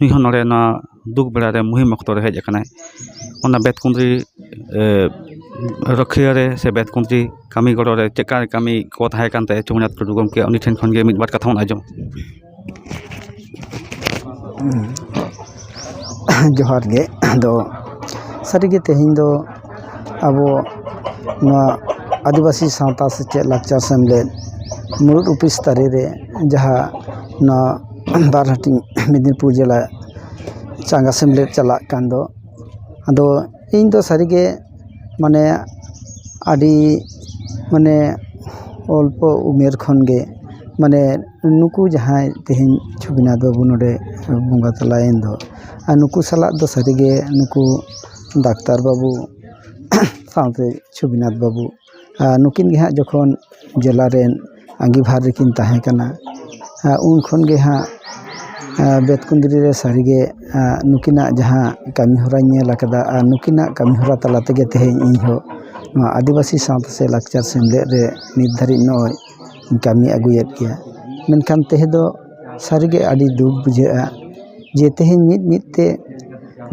ᱱᱩᱭ ᱦᱚᱸ ᱱᱚᱰᱮ ᱱᱚᱣᱟ ᱫᱩᱠ ᱵᱮᱲᱟ ᱨᱮ ᱢᱩᱦᱤᱢ ᱚᱠᱛᱚ ᱨᱮ ᱦᱮᱡ ᱟᱠᱟᱱᱟᱭ᱾ ᱚᱱᱟ ᱵᱮᱛᱠᱩᱸᱫᱽᱨᱤ, ᱮ, ᱨᱩᱠᱷᱤᱭᱟᱹ ᱨᱮ ᱥᱮ ᱵᱮᱛᱠᱩᱸᱫᱽᱨᱤ ᱠᱟᱹᱢᱤ ᱜᱚᱲᱚ ᱨᱮ ᱪᱮᱫᱠᱟ ᱠᱟᱹᱢᱤ ᱠᱚ ᱛᱟᱦᱮᱸ ᱠᱟᱱ ᱛᱟᱭᱟ ᱪᱩᱢᱩᱞ ᱴᱩᱰᱩ ᱜᱚᱢᱠᱮ, ᱩᱱᱤ ᱴᱷᱮᱱ ᱠᱷᱚᱱ ᱜᱮ ᱢᱤᱫ ᱵᱟᱨ ᱠᱟᱛᱷᱟ ᱵᱚᱱ ᱟᱸᱡᱚᱢ᱾ ᱡᱚᱦᱟᱨ ᱜᱮ᱾ ᱟᱫᱚ ᱥᱟᱹᱨᱤᱜᱮ ᱛᱮᱦᱮᱧ ᱫᱚ ᱟᱵᱚ ᱱᱚᱣᱟ ᱟᱹᱫᱤᱵᱟᱹᱥᱤ ᱥᱟᱶᱛᱟ ᱥᱮᱪᱮᱫ ᱞᱟᱠᱪᱟᱨ ᱥᱮᱢᱞᱮᱫ ᱢᱩᱲᱩᱫ ᱚᱯᱷᱤᱥ ᱛᱟᱹᱨᱤ ᱨᱮ, ᱡᱟᱦᱟᱸ ᱱᱚᱣᱟ ᱵᱟᱨ ᱦᱟᱹᱴᱤᱧ ᱢᱮᱫᱽᱱᱤᱯᱩᱨ ᱡᱮᱞᱟ ᱪᱟᱸᱜᱟ ᱥᱮᱢᱞᱮᱫ ᱪᱟᱞᱟᱜ ᱠᱟᱱ ᱫᱚ᱾ ᱟᱫᱚ ᱤᱧ ᱫᱚ ᱥᱟᱹᱨᱤᱜᱮ ᱢᱟᱱᱮ ᱟᱹᱰᱤ ᱢᱟᱱᱮ ᱚᱞᱯᱚ ᱩᱢᱮᱨ ᱠᱷᱚᱱ ᱜᱮ ᱢᱟᱱᱮ ᱱᱩᱠᱩ ᱡᱟᱦᱟᱸᱭ ᱛᱮᱦᱮᱧ ᱪᱷᱚᱵᱤᱱᱟᱛᱷ ᱵᱟᱹᱵᱩ ᱱᱚᱰᱮ ᱵᱚᱸᱜᱟ ᱛᱟᱞᱟᱭᱮᱱ ᱫᱚ, ᱟᱨ ᱱᱩᱠᱩ ᱥᱟᱞᱟᱜ ᱫᱚ ᱥᱟᱹᱨᱤᱜᱮ ᱱᱩᱠᱩ ᱰᱟᱠᱛᱟᱨ ᱵᱟᱹᱵᱩ ᱥᱟᱶᱛᱮ ᱪᱷᱚᱵᱤᱱᱟᱛᱷ ᱵᱟᱹᱵᱩ, ᱟᱨ ᱱᱩᱠᱤᱱ ᱜᱮ ᱦᱟᱸᱜ ᱡᱚᱠᱷᱚᱱ ᱡᱮᱞᱟ ᱨᱮᱱ ᱟᱸᱜᱤᱵᱷᱟᱨ ᱨᱮᱠᱤᱱ ᱛᱟᱦᱮᱸ ᱠᱟᱱᱟ, ᱟᱨ ᱩᱱ ᱠᱷᱚᱱ ᱜᱮ ᱦᱟᱸᱜ ᱟᱨ ᱵᱮᱛᱠᱩᱸᱫᱽᱨᱤ ᱨᱮ ᱥᱟᱹᱨᱤᱜᱮ, ᱟᱨ ᱱᱩᱠᱤᱱᱟᱜ ᱡᱟᱦᱟᱸ ᱠᱟᱹᱢᱤ ᱦᱚᱨᱟᱧ ᱧᱮᱞ ᱟᱠᱟᱫᱟ, ᱟᱨ ᱱᱩᱠᱤᱱᱟᱜ ᱠᱟᱹᱢᱤ ᱦᱚᱨᱟ ᱛᱟᱞᱟ ᱛᱮᱜᱮ ᱛᱮᱦᱮᱧ ᱤᱧᱦᱚᱸ ᱱᱚᱣᱟ ᱟᱹᱫᱤᱵᱟᱹᱥᱤ ᱥᱟᱶᱛᱟ ᱥᱮ ᱞᱟᱠᱪᱟᱨ ᱥᱮᱢᱞᱮᱫ ᱨᱮ ᱱᱤᱛ ᱫᱷᱟᱹᱨᱤᱡ ᱱᱚᱜᱼᱚᱭ ᱤᱧ ᱠᱟᱹᱢᱤ ᱟᱹᱜᱩᱭᱮᱫ ᱜᱮᱭᱟ᱾ ᱢᱮᱱᱠᱷᱟᱱ ᱛᱮᱦᱮᱧ ᱫᱚ ᱥᱟᱹᱨᱤᱜᱮ ᱟᱹᱰᱤ ᱫᱩᱠ ᱵᱩᱡᱷᱟᱹᱜᱼᱟ ᱡᱮ ᱛᱮᱦᱮᱧ ᱢᱤᱫ ᱢᱤᱫ ᱛᱮ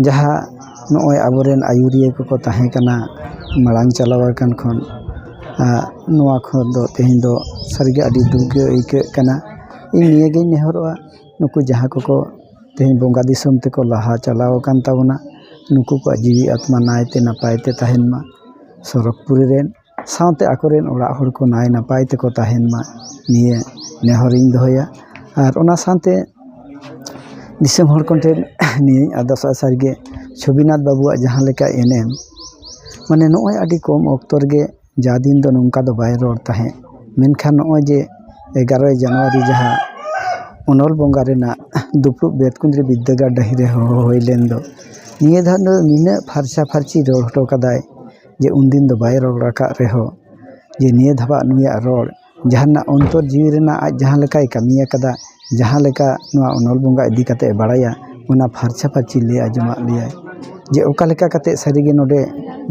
ᱡᱟᱦᱟᱸ ᱱᱚᱜᱼᱚᱭ ᱟᱵᱚᱨᱮᱱ ᱟᱹᱭᱩᱨᱤᱭᱟᱹ ᱠᱚᱠᱚ ᱛᱟᱦᱮᱸ ᱠᱟᱱᱟ ᱢᱟᱲᱟᱝ ᱪᱟᱞᱟᱣ ᱟᱠᱟᱱ ᱠᱷᱚᱱ, ᱟᱨ ᱱᱚᱣᱟ ᱠᱷᱚᱱ ᱫᱚ ᱛᱮᱦᱮᱧ ᱫᱚ ᱥᱟᱹᱨᱤᱜᱮ ᱟᱹᱰᱤ ᱫᱩᱠ ᱜᱮ ᱟᱹᱭᱠᱟᱹᱜ ᱠᱟᱱᱟ᱾ ᱤᱧ ᱱᱤᱭᱟᱹᱜᱤᱧ ᱱᱮᱦᱚᱨᱚᱜᱼᱟ, ᱱᱩᱠᱩ ᱡᱟᱦᱟᱸ ᱠᱚᱠᱚ ᱛᱮᱦᱮᱧ ᱵᱚᱸᱜᱟ ᱫᱤᱥᱚᱢ ᱛᱮᱠᱚ ᱞᱟᱦᱟ ᱪᱟᱞᱟᱣ ᱟᱠᱟᱱ ᱛᱟᱵᱚᱱᱟ, ᱱᱩᱠᱩ ᱠᱚᱣᱟᱜ ᱡᱤᱣᱤ ᱟᱛᱢᱟ ᱱᱟᱭᱛᱮ ᱱᱟᱯᱟᱭ ᱛᱮ ᱛᱟᱦᱮᱱ ᱢᱟ ᱥᱚᱨᱚᱜᱽᱯᱩᱨᱤ ᱨᱮᱱ, ᱥᱟᱶᱛᱮ ᱟᱠᱚᱨᱮᱱ ᱚᱲᱟᱜ ᱦᱚᱲ ᱠᱚ ᱱᱟᱭ ᱱᱟᱯᱟᱭ ᱛᱮᱠᱚ ᱛᱟᱦᱮᱱ ᱢᱟ, ᱱᱤᱭᱟᱹ ᱱᱮᱦᱚᱨᱤᱧ ᱫᱚᱦᱚᱭᱟ᱾ ᱟᱨ ᱚᱱᱟ ᱥᱟᱶᱛᱮ ᱫᱤᱥᱚᱢ ᱦᱚᱲ ᱠᱚ ᱴᱷᱮᱱ ᱱᱤᱭᱟᱹᱧ ᱟᱨᱫᱟᱥᱚᱜᱼᱟ, ᱥᱟᱹᱨᱤᱜᱮ ᱪᱷᱚᱵᱤᱱᱟᱛᱷ ᱵᱟᱹᱵᱩᱣᱟᱜ ᱡᱟᱦᱟᱸ ᱞᱮᱠᱟ ᱮᱱᱮᱢ, ᱢᱟᱱᱮ ᱱᱚᱜᱼᱚᱭ ᱟᱹᱰᱤ ᱠᱚᱢ ᱚᱠᱛᱚ ᱨᱮᱜᱮ ᱡᱟ ᱫᱤᱱ ᱫᱚ ᱱᱚᱝᱠᱟ ᱫᱚ ᱵᱟᱭ ᱨᱚᱲ ᱛᱟᱦᱮᱸᱫ, ᱢᱮᱱᱠᱷᱟᱱ ᱱᱚᱜᱼᱚᱭ ᱡᱮ ᱮᱜᱟᱨᱚᱭ ᱡᱟᱱᱩᱣᱟᱨᱤ ᱡᱟᱦᱟᱸ ᱚᱱᱚᱞ ᱵᱚᱸᱜᱟ ᱨᱮᱱᱟᱜ ᱫᱩᱯᱲᱩᱵ ᱵᱮᱛᱠᱩᱸᱫᱽᱨᱤ ᱵᱤᱨᱫᱟᱹᱜᱟᱲ ᱰᱟᱹᱦᱤ ᱨᱮ ᱦᱚᱦᱚ ᱦᱩᱭ ᱞᱮᱱ ᱫᱚ, ᱱᱤᱭᱟᱹ ᱫᱷᱟᱣ ᱫᱚ ᱱᱤᱱᱟᱹᱜ ᱯᱷᱟᱨᱪᱟ ᱯᱷᱟᱨᱪᱤ ᱨᱚᱲ ᱦᱚᱴᱚ ᱠᱟᱫᱟᱭ ᱡᱮ ᱩᱱᱫᱤᱱ ᱫᱚ ᱵᱟᱭ ᱨᱚᱲ ᱟᱠᱟᱫ ᱨᱮᱦᱚᱸ, ᱡᱮ ᱱᱤᱭᱟᱹ ᱫᱷᱟᱣᱟᱜ ᱱᱩᱭᱟᱜ ᱨᱚᱲ ᱡᱟᱦᱟᱱᱟᱜ ᱚᱱᱛᱚᱨ ᱡᱤᱣᱤ ᱨᱮᱱᱟᱜ ᱟᱡ ᱡᱟᱦᱟᱸ ᱞᱮᱠᱟᱭ ᱠᱟᱹᱢᱤ ᱟᱠᱟᱫᱟ, ᱡᱟᱦᱟᱸ ᱞᱮᱠᱟ ᱱᱚᱣᱟ ᱚᱱᱚᱞ ᱵᱚᱸᱜᱟ ᱤᱫᱤ ᱠᱟᱛᱮ ᱮ ᱵᱟᱲᱟᱭᱟ, ᱚᱱᱟ ᱯᱷᱟᱨᱪᱟ ᱯᱷᱟᱹᱨᱪᱤ ᱞᱟᱹᱭ ᱟᱸᱡᱚᱢᱟᱫ ᱞᱮᱭᱟᱭ ᱡᱮ ᱚᱠᱟ ᱞᱮᱠᱟ ᱠᱟᱛᱮ ᱥᱟᱹᱨᱤᱜᱮ ᱱᱚᱰᱮ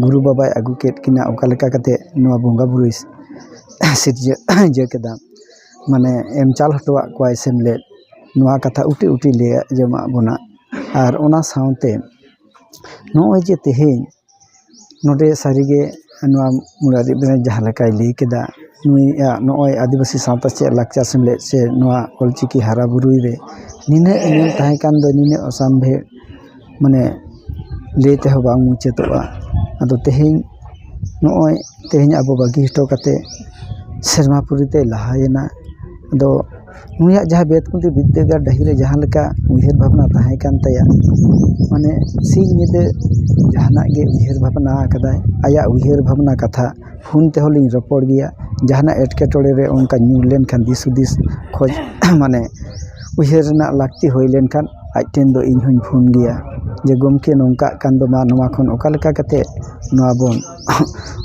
ᱜᱩᱨᱩ ᱵᱟᱵᱟᱭ ᱟᱹᱜᱩ ᱠᱮᱫ ᱠᱤᱱᱟ, ᱚᱠᱟ ᱞᱮᱠᱟ ᱠᱟᱛᱮ ᱱᱚᱣᱟ ᱵᱚᱸᱜᱟ ᱵᱩᱨᱩᱭ ᱥᱤᱨᱡᱟᱹ ᱤᱭᱟᱹ ᱠᱮᱫᱟ, ᱢᱟᱱᱮ ᱮᱢ ᱪᱟᱞ ᱦᱚᱴᱚᱣᱟᱜ ᱠᱚᱣᱟᱭ ᱥᱮᱢᱞᱮᱫ, ᱱᱚᱣᱟ ᱠᱟᱛᱷᱟ ᱩᱴᱤ ᱩᱴᱤ ᱞᱟᱹᱭ ᱟᱸᱡᱚᱢᱟᱫ ᱵᱚᱱᱟ᱾ ᱟᱨ ᱚᱱᱟ ᱥᱟᱶᱛᱮ ᱱᱚᱜᱼᱚᱭ ᱡᱮ ᱛᱮᱦᱮᱧ ᱱᱚᱰᱮ ᱥᱟᱹᱨᱤᱜᱮ ᱱᱚᱣᱟ ᱢᱩᱨᱟᱨᱤ ᱤᱵᱨᱟᱦᱤᱢ ᱡᱟᱦᱟᱸ ᱞᱮᱠᱟᱭ ᱞᱟᱹᱭ ᱠᱮᱫᱟ, ᱱᱩᱭᱟᱜ ᱱᱚᱜᱼᱚᱭ ᱟᱹᱫᱤᱵᱟᱹᱥᱤ ᱥᱟᱶᱛᱟ ᱪᱮᱫ ᱞᱟᱠᱪᱟᱨ ᱥᱮᱢᱞᱮᱫ ᱥᱮ ᱱᱚᱣᱟ ᱚᱞᱪᱤᱠᱤ ᱦᱟᱨᱟ ᱵᱩᱨᱩᱭ ᱨᱮ ᱱᱤᱱᱟᱹᱜ ᱮᱱᱮᱢ ᱛᱟᱦᱮᱸ ᱠᱟᱱ ᱫᱚ, ᱱᱤᱱᱟᱹᱜ ᱚᱥᱟᱢᱵᱷᱮᱲ, ᱢᱟᱱᱮ ᱞᱟᱹᱭ ᱛᱮᱦᱚᱸ ᱵᱟᱝ ᱢᱩᱪᱟᱹᱫᱚᱜᱼᱟ᱾ ᱟᱫᱚ ᱛᱮᱦᱮᱧ ᱱᱚᱜᱼᱚᱭ ᱛᱮᱦᱮᱧ ᱟᱵᱚ ᱵᱟᱹᱜᱤ ᱦᱚᱴᱚ ᱠᱟᱛᱮ ᱥᱮᱨᱢᱟᱯᱩᱨᱤ ᱛᱮᱭ ᱞᱟᱦᱟᱭᱮᱱᱟ᱾ ᱟᱫᱚ ᱱᱩᱭᱟᱜ ᱡᱟᱦᱟᱸ ᱵᱮᱛᱠᱩᱸᱫᱽᱨᱤ ᱵᱤᱨᱫᱟᱹᱜᱟᱲ ᱰᱟᱹᱦᱤ ᱨᱮ ᱡᱟᱦᱟᱸ ᱞᱮᱠᱟ ᱩᱭᱦᱟᱹᱨ ᱵᱷᱟᱵᱽᱱᱟ ᱛᱟᱦᱮᱸ ᱠᱟᱱ ᱛᱟᱭᱟ, ᱢᱟᱱᱮ ᱥᱤᱧ ᱧᱤᱫᱟᱹ ᱡᱟᱦᱟᱱᱟᱜ ᱜᱮ ᱩᱭᱦᱟᱹᱨ ᱵᱷᱟᱵᱽᱱᱟ ᱟᱠᱟᱫᱟᱭ, ᱟᱭᱟᱜ ᱩᱭᱦᱟᱹᱨ ᱵᱷᱟᱵᱽᱱᱟ ᱠᱟᱛᱷᱟ ᱯᱷᱳᱱ ᱛᱮᱦᱚᱸ ᱞᱤᱧ ᱨᱚᱯᱚᱲ ᱜᱮᱭᱟ᱾ ᱡᱟᱦᱟᱱᱟᱜ ᱮᱴᱠᱮᱴᱚᱬᱮ ᱨᱮ ᱚᱱᱠᱟ ᱧᱩᱨ ᱞᱮᱱᱠᱷᱟᱱ ᱫᱤᱥ ᱦᱩᱫᱤᱥ ᱠᱷᱚᱡ ᱢᱟᱱᱮ ᱩᱭᱦᱟᱹᱨ ᱨᱮᱱᱟᱜ ᱞᱟᱹᱠᱛᱤ ᱦᱩᱭ ᱞᱮᱱᱠᱷᱟᱱ ᱟᱡ ᱴᱷᱮᱱ ᱫᱚ ᱤᱧ ᱦᱚᱧ ᱯᱷᱳᱱ ᱜᱮᱭᱟ ᱡᱮ, "ᱜᱚᱢᱠᱮ, ᱱᱚᱝᱠᱟᱜ ᱠᱟᱱ ᱫᱚ, ᱢᱟ ᱱᱚᱣᱟ ᱠᱷᱚᱱ ᱚᱠᱟ ᱞᱮᱠᱟ ᱠᱟᱛᱮ ᱱᱚᱣᱟ ᱵᱚᱱ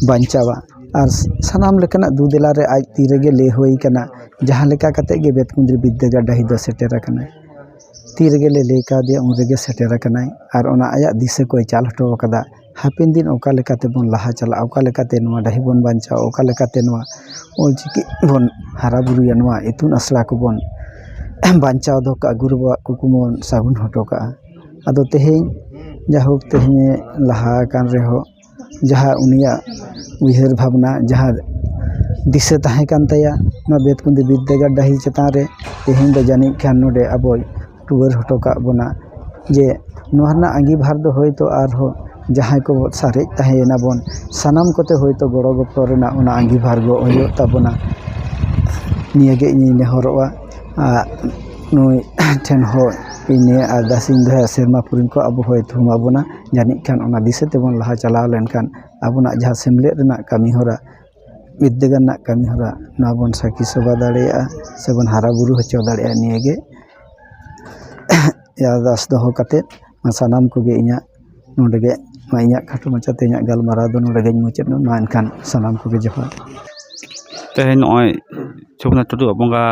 ᱵᱟᱧᱪᱟᱣᱟ?" ᱟᱨ ᱥᱟᱱᱟᱢ ᱞᱮᱠᱟᱱᱟᱜ ᱫᱩᱫᱮᱞᱟ ᱨᱮ ᱟᱡ ᱛᱤ ᱨᱮᱜᱮ ᱞᱟᱹᱭ ᱦᱩᱭ ᱠᱟᱱᱟ, ᱡᱟᱦᱟᱸ ᱞᱮᱠᱟ ᱠᱟᱛᱮ ᱜᱮ ᱵᱮᱛᱠᱩᱸᱫᱽᱨᱤ ᱵᱤᱨᱫᱟᱹᱜᱟᱲ ᱰᱟᱹᱦᱤ ᱫᱚ ᱥᱮᱴᱮᱨ ᱟᱠᱟᱱᱟ᱾ ᱛᱤ ᱨᱮᱜᱮ ᱞᱮ ᱞᱟᱹᱭ ᱠᱟᱣᱫᱮᱭᱟ, ᱩᱱ ᱨᱮᱜᱮ ᱥᱮᱴᱮᱨ ᱟᱠᱟᱱᱟᱭ ᱟᱨ ᱚᱱᱟ ᱟᱭᱟᱜ ᱫᱤᱥᱟᱹ ᱠᱚᱭ ᱪᱟᱞ ᱦᱚᱴᱚ ᱟᱠᱟᱫᱟ᱾ ᱦᱟᱯᱮᱱ ᱫᱤᱱ ᱚᱠᱟ ᱞᱮᱠᱟᱛᱮ ᱵᱚᱱ ᱞᱟᱦᱟ ᱪᱟᱞᱟᱜᱼᱟ, ᱚᱠᱟ ᱞᱮᱠᱟᱛᱮ ᱱᱚᱣᱟ ᱰᱟᱹᱦᱤ ᱵᱚᱱ ᱵᱟᱧᱪᱟᱣᱟ, ᱚᱠᱟ ᱞᱮᱠᱟᱛᱮ ᱱᱚᱣᱟ ᱚᱞᱪᱤᱠᱤ ᱵᱚᱱ ᱦᱟᱨᱟ ᱵᱩᱨᱩᱭᱟ, ᱱᱚᱣᱟ ᱤᱛᱩᱱ ᱟᱥᱲᱟ ᱠᱚᱵᱚᱱ ᱵᱟᱧᱪᱟᱣ ᱫᱚᱦᱚ ᱠᱟᱜᱼᱟ, ᱜᱩᱨᱩ ᱵᱟᱵᱟᱣᱟᱜ ᱠᱩᱠᱢᱩ ᱵᱚᱱ ᱥᱟᱹᱜᱩᱱ ᱦᱚᱴᱚ ᱠᱟᱜᱼᱟ᱾ ᱟᱫᱚ ᱛᱮᱦᱮᱧ ᱡᱟᱭᱦᱳᱠ ᱛᱮᱦᱮᱧᱮ ᱞᱟᱦᱟ ᱟᱠᱟᱱ ᱨᱮᱦᱚᱸ ᱡᱟᱦᱟᱸ ᱩᱱᱤᱭᱟᱜ ᱩᱭᱦᱟᱹᱨ ᱵᱷᱟᱵᱽᱱᱟ, ᱡᱟᱦᱟᱸ ᱫᱤᱥᱟᱹ ᱛᱟᱦᱮᱸ ᱠᱟᱱ ᱛᱟᱭᱟ ᱱᱚᱣᱟ ᱵᱮᱛᱠᱩᱸᱫᱽᱨᱤ ᱵᱤᱨᱫᱟᱹᱜᱟᱲ ᱰᱟᱹᱦᱤ ᱪᱮᱛᱟᱱ ᱨᱮ, ᱛᱮᱦᱮᱧ ᱫᱚ ᱡᱟᱹᱱᱤᱡ ᱠᱷᱟᱱ ᱱᱚᱰᱮ ᱟᱵᱚᱭ ᱨᱩᱣᱟᱹᱲ ᱦᱚᱴᱚ ᱠᱟᱜ ᱵᱚᱱᱟ᱾ ᱡᱮ ᱱᱚᱣᱟ ᱨᱮᱱᱟᱜ ᱟᱸᱜᱤᱵᱷᱟᱨ ᱫᱚ ᱦᱳᱭᱛᱳ ᱟᱨᱦᱚᱸ ᱡᱟᱦᱟᱸᱭ ᱠᱚ ᱥᱟᱨᱮᱡ ᱛᱟᱦᱮᱸᱭᱮᱱᱟ ᱵᱚᱱ, ᱥᱟᱱᱟᱢ ᱠᱚᱛᱮ ᱦᱳᱭᱛᱳ ᱜᱚᱲᱚ ᱜᱚᱯᱚᱲᱚ ᱨᱮᱱᱟᱜ ᱚᱱᱟ ᱟᱸᱜᱤᱵᱷᱟᱨ ᱜᱚᱜ ᱦᱩᱭᱩᱜ ᱛᱟᱵᱚᱱᱟ᱾ ᱱᱤᱭᱟᱹᱜᱮ ᱤᱧᱤᱧ ᱱᱮᱦᱚᱨᱚᱜᱼᱟ᱾ ᱟᱨ ᱱᱩᱭ ᱴᱷᱮᱱ ᱦᱚᱸ ᱤᱧ ᱱᱤᱭᱟᱹ ᱟᱨᱫᱟᱥ ᱤᱧ ᱫᱚᱦᱚᱭᱟ, ᱥᱮᱨᱢᱟ ᱯᱩᱨᱤᱱ ᱠᱚ ᱟᱵᱚ ᱦᱚᱭ ᱛᱷᱩᱢ ᱟᱵᱚᱱᱟ᱾ ᱡᱟᱹᱱᱤᱡ ᱠᱷᱟᱱ ᱚᱱᱟ ᱫᱤᱥᱟᱹ ᱛᱮᱵᱚᱱ ᱞᱟᱦᱟ ᱪᱟᱞᱟᱣ ᱞᱮᱱᱠᱷᱟᱱ ᱟᱵᱚᱱᱟᱜ ᱡᱟᱦᱟᱸ ᱥᱮᱢᱞᱮᱫ ᱨᱮᱱᱟᱜ ᱠᱟᱹᱢᱤ ᱦᱚᱨᱟ, ᱵᱤᱨᱫᱟᱹᱜᱟᱲ ᱨᱮᱱᱟᱜ ᱠᱟᱹᱢᱤ ᱦᱚᱨᱟ, ᱱᱚᱣᱟ ᱵᱚᱱ ᱥᱟᱹᱠᱷᱤ ᱥᱚᱵᱷᱟ ᱫᱟᱲᱮᱭᱟᱜᱼᱟ ᱥᱮᱵᱚᱱ ᱦᱟᱨᱟ ᱵᱩᱨᱩ ᱦᱚᱪᱚ ᱫᱟᱲᱮᱭᱟᱜᱼᱟ᱾ ᱱᱤᱭᱟᱹᱜᱮ ᱟᱨᱫᱟᱥ ᱫᱚᱦᱚ ᱠᱟᱛᱮᱫ ᱥᱟᱱᱟᱢ ᱠᱚᱜᱮ ᱤᱧᱟᱹᱜ ᱱᱚᱰᱮ ᱜᱮ ᱱᱚᱣᱟ ᱤᱧᱟᱹᱜ ᱠᱷᱟᱴᱚ ᱢᱟᱪᱷᱟᱛᱮ ᱤᱧᱟᱹᱜ ᱜᱟᱞᱢᱟᱨᱟᱣ ᱫᱚ ᱱᱚᱰᱮ ᱜᱮᱧ ᱢᱩᱪᱟᱹᱫ ᱮᱫᱟ᱾ ᱢᱟ ᱮᱱᱠᱷᱟᱱ ᱥᱟᱱᱟᱢ ᱠᱚᱜᱮ ᱡᱚᱦᱟᱨ᱾ ᱛᱮᱦᱮᱧ ᱱᱚᱜᱼᱚᱭ ᱪᱷᱩᱵᱤᱱᱟᱛᱷ ᱴᱩᱰᱩᱣᱟᱜ ᱵᱚᱸᱜᱟ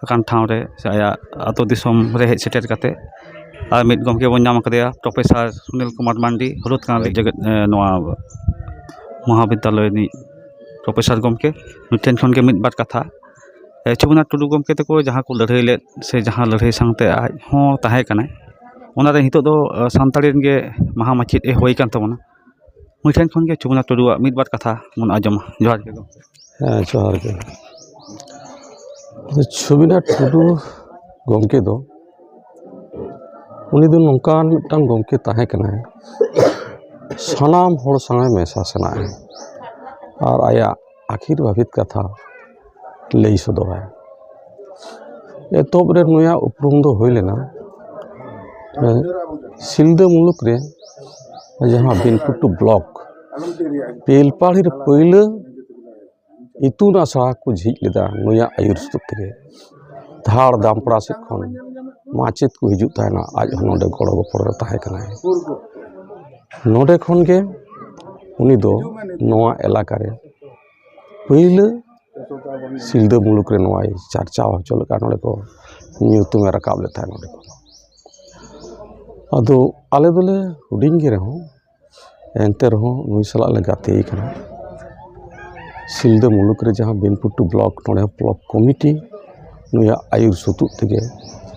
ᱟᱠᱟᱱ ᱴᱷᱟᱶ ᱨᱮ ᱥᱮ ᱟᱭᱟᱜ ᱟᱹᱛᱩ ᱫᱤᱥᱚᱢ ᱨᱮ ᱦᱮᱡ ᱥᱮᱴᱮᱨ ᱠᱟᱛᱮ ᱟᱨ ᱢᱤᱫ ᱜᱚᱢᱠᱮ ᱵᱚᱱ ᱧᱟᱢ ᱟᱠᱟᱫᱮᱭᱟ, ᱯᱨᱚᱯᱷᱮᱥᱚᱨ ᱥᱩᱱᱤᱞ ᱠᱩᱢᱟᱨ ᱢᱟᱱᱰᱤ, ᱦᱩᱞᱩᱛ ᱠᱟᱱᱟ ᱡᱮᱜᱮᱛ, ᱮ, ᱱᱚᱣᱟ ᱢᱚᱦᱟᱵᱤᱫᱽᱫᱟᱞᱚᱭ ᱨᱤᱱᱤᱡ ᱯᱨᱚᱯᱷᱮᱥᱚᱨ ᱜᱚᱢᱠᱮ᱾ ᱱᱩᱭ ᱴᱷᱮᱱ ᱠᱷᱚᱱ ᱜᱮ ᱢᱤᱫ ᱵᱟᱨ ᱠᱟᱛᱷᱟ, ᱮ, ᱪᱷᱩᱵᱤᱱᱟᱛᱷ ᱴᱩᱰᱩ ᱜᱚᱢᱠᱮ ᱛᱟᱠᱚ ᱡᱟᱦᱟᱸ ᱠᱚ ᱞᱟᱹᱲᱦᱟᱹᱭ ᱞᱮᱫ ᱥᱮ ᱡᱟᱦᱟᱸ ᱞᱟᱹᱲᱦᱟᱹᱭ ᱥᱟᱶᱛᱮ ᱟᱡ ᱦᱚᱸ ᱛᱟᱦᱮᱸ ᱠᱟᱱᱟᱭ, ᱚᱱᱟᱨᱮ ᱱᱤᱛᱚᱜ ᱫᱚ, ᱮ, ᱥᱟᱱᱛᱟᱲᱤ ᱨᱮᱱ ᱜᱮ ᱢᱟᱦᱟ ᱢᱟᱪᱮᱫ ᱮ ᱦᱩᱭ ᱠᱟᱱ ᱛᱟᱵᱚᱱᱟ᱾ ᱩᱱᱤ ᱴᱷᱮᱱ ᱠᱷᱚᱱ ᱜᱮ ᱪᱷᱩᱵᱤᱱᱟᱛᱷ ᱴᱩᱰᱩᱣᱟᱜ ᱢᱤᱫ ᱵᱟᱨ ᱠᱟᱛᱷᱟ ᱵᱚᱱ ᱟᱸᱡᱚᱢᱟ᱾ ᱡᱚᱦᱟᱨ ᱜᱮ ᱜᱚᱢᱠᱮ᱾ ᱦᱮᱸ, ᱡᱚᱦᱟᱨ ᱜᱮ᱾ ᱪᱷᱩᱵᱤᱱᱟᱛᱷ ᱴᱩᱰᱩ ᱜᱚᱢᱠᱮ ᱫᱚ, ᱩᱱᱤ ᱫᱚ ᱱᱚᱝᱠᱟᱱ ᱢᱤᱫᱴᱟᱝ ᱜᱚᱢᱠᱮ ᱛᱟᱦᱮᱸ ᱠᱟᱱᱟᱭ, ᱥᱟᱱᱟᱢ ᱦᱚᱲ ᱥᱟᱶ ᱮ ᱢᱮᱥᱟ ᱥᱮᱱᱟᱜᱼᱟ ᱟᱨ ᱟᱭᱟᱜ ᱟᱹᱠᱷᱤᱨ ᱵᱷᱟᱹᱵᱤᱛ ᱠᱟᱛᱷᱟ ᱞᱟᱹᱭ ᱥᱚᱫᱚᱨᱟᱭ᱾ ᱮᱛᱚᱦᱚᱵ ᱨᱮ ᱱᱩᱭᱟᱜ ᱩᱯᱨᱩᱢ ᱫᱚ ᱦᱩᱭ ᱞᱮᱱᱟ ᱥᱤᱞᱫᱟᱹ ᱢᱩᱞᱩᱠ ᱨᱮ ᱡᱟᱦᱟᱸ ᱵᱤᱱᱯᱩᱴᱩ ᱵᱞᱚᱠ ᱯᱮᱞᱯᱟᱲᱤ ᱨᱮ ᱯᱟᱹᱭᱞᱟᱹ ᱤᱛᱩᱱ ᱟᱥᱲᱟ ᱠᱚ ᱡᱷᱤᱡ ᱞᱮᱫᱟ ᱱᱩᱭᱟᱜ ᱟᱹᱭᱩᱨ ᱥᱩᱛᱩᱜ ᱛᱮᱜᱮ᱾ ᱫᱷᱟᱲ ᱫᱟᱢᱯᱲᱟ ᱥᱮᱫ ᱠᱷᱚᱱ ᱢᱟᱪᱮᱫ ᱠᱚ ᱦᱤᱡᱩᱜ ᱛᱟᱦᱮᱱᱟ, ᱟᱡ ᱦᱚᱸ ᱱᱚᱰᱮ ᱜᱚᱲᱚ ᱜᱚᱯᱚᱲᱚ ᱨᱮ ᱛᱟᱦᱮᱸ ᱠᱟᱱᱟᱭ᱾ ᱱᱚᱰᱮ ᱠᱷᱚᱱ ᱜᱮ ᱩᱱᱤ ᱫᱚ ᱱᱚᱣᱟ ᱮᱞᱟᱠᱟ ᱨᱮ ᱯᱟᱹᱭᱞᱟᱹ ᱥᱤᱞᱫᱟᱹ ᱢᱩᱞᱩᱠ ᱨᱮ ᱱᱚᱣᱟᱭ ᱪᱟᱨᱪᱟᱣ ᱦᱚᱪᱚ ᱞᱮᱫᱟ, ᱱᱚᱰᱮ ᱠᱚ ᱧᱩᱛᱩᱢᱮ ᱨᱟᱠᱟᱵ ᱞᱮᱫ ᱛᱟᱦᱮᱸᱫ ᱱᱚᱰᱮ ᱠᱷᱚᱱ᱾ ᱟᱫᱚ ᱟᱞᱮ ᱫᱚᱞᱮ ᱦᱩᱰᱤᱧ ᱜᱮ ᱨᱮᱦᱚᱸ, ᱮᱱᱛᱮ ᱨᱮᱦᱚᱸ ᱱᱩᱭ ᱥᱟᱞᱟᱜ ᱞᱮ ᱜᱟᱛᱮ ᱠᱟᱱᱟ᱾ ᱥᱤᱞᱫᱟᱹ ᱢᱩᱞᱩᱠ ᱨᱮ ᱡᱟᱦᱟᱸ ᱵᱤᱱᱯᱩᱴᱩ ᱵᱞᱚᱠ, ᱱᱚᱰᱮ ᱦᱚᱸ ᱵᱞᱚᱠ ᱠᱚᱢᱤᱴᱤ ᱱᱩᱭᱟᱜ ᱟᱹᱭᱩᱨ ᱥᱩᱛᱩᱜ ᱛᱮᱜᱮ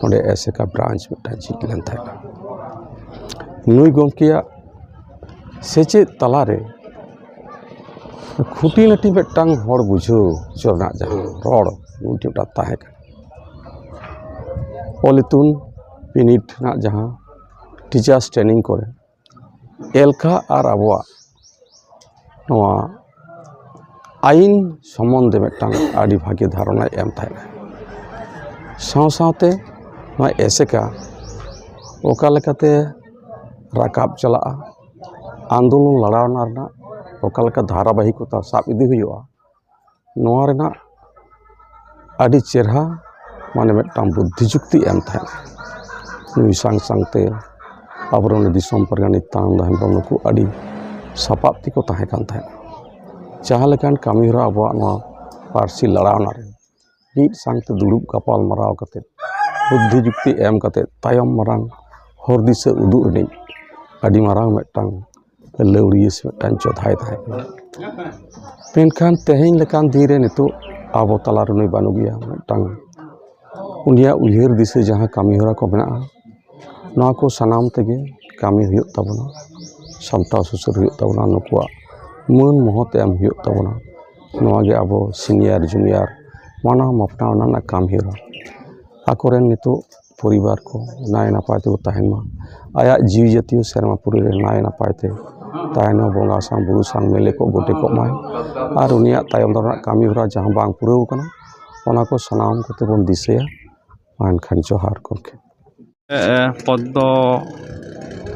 ᱱᱚᱰᱮ ᱮᱥᱮᱠᱟ ᱵᱨᱟᱧᱪ ᱢᱤᱫᱴᱟᱝ ᱡᱷᱤᱡ ᱞᱮᱱ ᱛᱟᱦᱮᱸᱱᱟ᱾ ᱱᱩᱭ ᱜᱚᱢᱠᱮᱭᱟᱜ ᱥᱮᱪᱮᱫ ᱛᱟᱞᱟᱨᱮ ᱠᱷᱩᱸᱴᱤᱱᱟᱹᱴᱤ ᱢᱤᱫᱴᱟᱝ ᱦᱚᱲ ᱵᱩᱡᱷᱟᱹᱣ ᱦᱚᱪᱚ ᱨᱮᱱᱟᱜ ᱡᱟᱦᱟᱸ ᱨᱚᱲ ᱢᱤᱫᱴᱮᱱ ᱢᱤᱫᱴᱟᱝ ᱛᱟᱦᱮᱸ ᱠᱟᱱᱟ᱾ ᱚᱞ ᱤᱛᱩᱱ ᱵᱤᱱᱤᱰ ᱨᱮᱱᱟᱜ ᱡᱟᱦᱟᱸ ᱴᱤᱪᱟᱨᱥ ᱴᱨᱮᱱᱤᱝ ᱠᱚᱨᱮ ᱮᱞᱠᱷᱟ ᱟᱨ ᱟᱵᱚᱣᱟᱜ ᱱᱚᱣᱟ ᱟᱭᱤᱱ ᱥᱚᱢᱵᱚᱱᱫᱷᱮ ᱢᱤᱫᱴᱟᱝ ᱟᱹᱰᱤ ᱵᱷᱟᱹᱜᱤ ᱫᱷᱟᱨᱚᱱᱟᱭ ᱮᱢ ᱛᱟᱦᱮᱸᱱᱟ᱾ ᱥᱟᱶ ᱥᱟᱶᱛᱮ ᱱᱚᱣᱟ ᱮᱥᱮᱠᱟ ᱚᱠᱟ ᱞᱮᱠᱟᱛᱮ ᱨᱟᱠᱟᱵ ᱪᱟᱞᱟᱜᱼᱟ, ᱟᱱᱫᱳᱞᱚᱱ ᱞᱟᱲᱟᱣᱱᱟ ᱨᱮᱱᱟᱜ ᱚᱠᱟ ᱞᱮᱠᱟ ᱫᱷᱟᱨᱟᱵᱟᱦᱤᱠᱚᱛᱟ ᱥᱟᱵ ᱤᱫᱤ ᱦᱩᱭᱩᱜᱼᱟ, ᱱᱚᱣᱟ ᱨᱮᱱᱟᱜ ᱟᱹᱰᱤ ᱪᱮᱨᱦᱟ ᱢᱟᱱᱮ ᱢᱤᱫᱴᱟᱝ ᱵᱩᱫᱽᱫᱷᱤ ᱡᱩᱠᱛᱤ ᱮᱢ ᱛᱟᱦᱮᱸᱱᱟ᱾ ᱱᱩᱭ ᱥᱟᱝ ᱥᱟᱝᱛᱮ ᱟᱵᱚᱨᱮᱱ ᱫᱤᱥᱚᱢ ᱯᱟᱨᱜᱟᱱᱟ ᱱᱤᱛᱟᱱᱟᱱᱫ ᱦᱮᱢᱵᱨᱚᱢ ᱱᱩᱠᱩ ᱟᱹᱰᱤ ᱥᱟᱯᱟᱵ ᱛᱮᱠᱚ ᱛᱟᱦᱮᱸ ᱠᱟᱱ ᱛᱟᱦᱮᱸᱱᱟ᱾ ᱡᱟᱦᱟᱸ ᱞᱮᱠᱟᱱ ᱠᱟᱹᱢᱤᱦᱚᱨᱟ ᱟᱵᱚᱣᱟᱜ ᱱᱚᱣᱟ ᱯᱟᱹᱨᱥᱤ ᱞᱟᱲᱟᱣᱱᱟ ᱨᱮ ᱢᱤᱫ ᱥᱟᱝᱛᱮ ᱫᱩᱲᱩᱵ ᱜᱟᱯᱟᱞ ᱢᱟᱨᱟᱣ ᱠᱟᱛᱮ, ᱵᱩᱫᱽᱫᱷᱤ ᱡᱩᱠᱛᱤ ᱮᱢ ᱠᱟᱛᱮ, ᱛᱟᱭᱚᱢ ᱢᱟᱨᱟᱝ ᱦᱚᱨ ᱫᱤᱥᱟᱹ ᱩᱫᱩᱜ ᱨᱤᱱᱤᱡ ᱟᱹᱰᱤ ᱢᱟᱨᱟᱝ ᱢᱤᱫᱴᱟᱝ ᱞᱟᱹᱣᱲᱤᱭᱟᱹ ᱥᱮ ᱢᱤᱫᱴᱟᱝ ᱡᱳᱫᱽᱫᱷᱟᱭ ᱛᱟᱦᱮᱸ ᱠᱟᱱᱟ᱾ ᱢᱮᱱᱠᱷᱟᱱ ᱛᱮᱦᱮᱧ ᱞᱮᱠᱟᱱ ᱫᱤᱱ ᱨᱮ ᱱᱤᱛᱚᱜ ᱟᱵᱚ ᱛᱟᱞᱟ ᱨᱮ ᱱᱩᱭ ᱵᱟᱹᱱᱩᱜ ᱜᱮᱭᱟ᱾ ᱢᱤᱫᱴᱟᱝ ᱩᱱᱤᱭᱟᱜ ᱩᱭᱦᱟᱹᱨ ᱫᱤᱥᱟᱹ ᱡᱟᱦᱟᱸ ᱠᱟᱹᱢᱤ ᱦᱚᱨᱟ ᱠᱚ ᱢᱮᱱᱟᱜᱼᱟ, ᱱᱚᱣᱟ ᱠᱚ ᱥᱟᱱᱟᱢ ᱛᱮᱜᱮ ᱠᱟᱹᱢᱤ ᱦᱩᱭᱩᱜ ᱛᱟᱵᱚᱱᱟ, ᱥᱟᱢᱴᱟᱣ ᱥᱩᱥᱟᱹᱨ ᱦᱩᱭᱩᱜ ᱛᱟᱵᱚᱱᱟ, ᱱᱩᱠᱩᱣᱟᱜ ᱢᱟᱹᱱ ᱢᱚᱦᱚᱛ ᱮᱢ ᱦᱩᱭᱩᱜ ᱛᱟᱵᱚᱱᱟ᱾ ᱱᱚᱣᱟ ᱜᱮ ᱟᱵᱚ ᱥᱤᱱᱤᱭᱟᱨ ᱡᱩᱱᱤᱭᱟᱨ ᱢᱟᱱᱟᱣ ᱢᱟᱯᱱᱟᱣ ᱨᱮᱱᱟᱜ ᱠᱟᱹᱢᱤ ᱦᱚᱨᱟ᱾ ᱟᱠᱚᱨᱮᱱ ᱱᱤᱛᱚᱜ ᱯᱚᱨᱤᱵᱟᱨ ᱠᱚ ᱱᱟᱭ ᱱᱟᱯᱟᱭ ᱛᱮᱠᱚ ᱛᱟᱦᱮᱱ ᱢᱟ, ᱟᱭᱟᱜ ᱡᱤᱣᱤ ᱡᱟᱹᱛᱤ ᱦᱚᱸ ᱥᱮᱨᱢᱟ ᱯᱩᱨᱤ ᱨᱮ ᱱᱟᱭ ᱱᱟᱯᱟᱭ ᱛᱮ ᱛᱟᱭᱱᱚᱢ ᱵᱚᱸᱜᱟ ᱥᱟᱶ ᱵᱩᱨᱩ ᱥᱟᱶ ᱢᱤᱞᱮ ᱠᱚᱜ ᱜᱚᱴᱮ ᱠᱚᱜ ᱢᱟᱭ᱾ ᱟᱨ ᱩᱱᱤᱭᱟᱜ ᱛᱟᱭᱚᱢ ᱫᱟᱨᱟᱢ ᱨᱮᱱᱟᱜ ᱠᱟᱹᱢᱤ ᱦᱚᱨᱟ ᱡᱟᱦᱟᱸ ᱵᱟᱝ ᱯᱩᱨᱟᱹᱣ ᱠᱟᱱᱟ, ᱚᱱᱟ ᱠᱚ ᱥᱟᱱᱟᱢ ᱠᱚᱛᱮ ᱵᱚᱱ ᱫᱤᱥᱟᱹᱭᱟ᱾ ᱢᱟ ᱮᱱᱠᱷᱟᱱ ᱡᱚᱦᱟᱨ ᱜᱚᱢᱠᱮ᱾ ᱮ, ᱮ, ᱯᱚᱫᱽᱫᱚ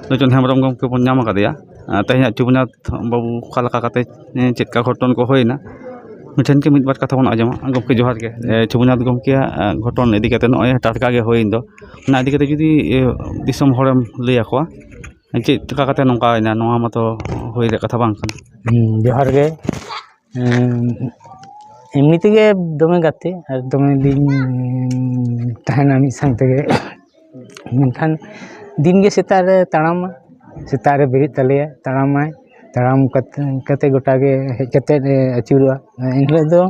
ᱞᱳᱪᱚᱱ ᱦᱮᱢᱵᱨᱚᱢ ᱜᱚᱢᱠᱮ ᱵᱚᱱ ᱧᱟᱢ ᱟᱠᱟᱫᱮᱭᱟ᱾ ᱮ, ᱛᱮᱦᱮᱧᱟᱜ ᱪᱩᱵᱩᱱᱟᱛᱷ ᱵᱟᱹᱵᱩ ᱚᱠᱟ ᱞᱮᱠᱟ ᱠᱟᱛᱮ, ᱮ, ᱪᱮᱫ ᱞᱮᱠᱟ ᱜᱷᱚᱴᱚᱱ ᱠᱚ ᱦᱩᱭᱱᱟ, ᱢᱤᱫᱴᱷᱮᱱ ᱠᱤ ᱢᱤᱫ ᱵᱟᱨ ᱠᱟᱛᱷᱟ ᱵᱚᱱ ᱟᱸᱡᱚᱢᱟ᱾ ᱜᱚᱢᱠᱮ ᱡᱚᱦᱟᱨ ᱜᱮ᱾ ᱮ, ᱪᱩᱵᱩᱱᱟᱛᱷ ᱜᱚᱢᱠᱮᱭᱟᱜ, ᱮ, ᱜᱷᱚᱴᱚᱱ ᱤᱫᱤ ᱠᱟᱛᱮ ᱱᱚᱜᱼᱚᱭ ᱴᱟᱴᱠᱟ ᱜᱮ ᱦᱩᱭᱮᱱ ᱫᱚ, ᱚᱱᱟ ᱤᱫᱤ ᱠᱟᱛᱮ ᱡᱩᱫᱤ, ᱮ, ᱫᱤᱥᱚᱢ ᱦᱚᱲᱮᱢ ᱞᱟᱹᱭ ᱟᱠᱚᱣᱟ, ᱪᱮᱫ ᱞᱮᱠᱟ ᱠᱟᱛᱮ ᱱᱚᱝᱠᱟᱭᱮᱱᱟ, ᱱᱚᱣᱟ ᱢᱟᱛᱚ ᱦᱩᱭ ᱨᱮᱭᱟᱜ ᱠᱟᱛᱷᱟ ᱵᱟᱝ ᱠᱟᱱᱟ᱾ ᱦᱩᱸ, ᱡᱚᱦᱟᱨ ᱜᱮ᱾ ᱮᱢ, ᱮᱢᱱᱤ ᱛᱮᱜᱮ ᱫᱚᱢᱮ ᱜᱟᱛᱮ ᱟᱨ ᱫᱚᱢᱮ ᱫᱤᱱ ᱛᱟᱦᱮᱱᱟ ᱢᱤᱫ ᱥᱟᱶ ᱛᱮᱜᱮ᱾ ᱢᱮᱱᱠᱷᱟᱱ ᱫᱤᱱ ᱜᱮ ᱥᱮᱛᱟᱜ ᱨᱮ ᱛᱟᱲᱟᱢᱟ, ᱥᱮᱛᱟᱜ ᱨᱮ ᱵᱮᱨᱮᱫ ᱛᱟᱞᱮᱭᱟ, ᱛᱟᱲᱟᱢᱟᱭ, ᱛᱟᱲᱟᱢ ᱠᱟᱛᱮ, ᱠᱟᱛᱮ ᱜᱚᱴᱟ ᱜᱮ ᱦᱮᱡ ᱠᱟᱛᱮ, ᱮ, ᱟᱹᱪᱩᱨᱚᱜᱼᱟ᱾ ᱮᱱ ᱦᱤᱞᱳᱜ ᱫᱚ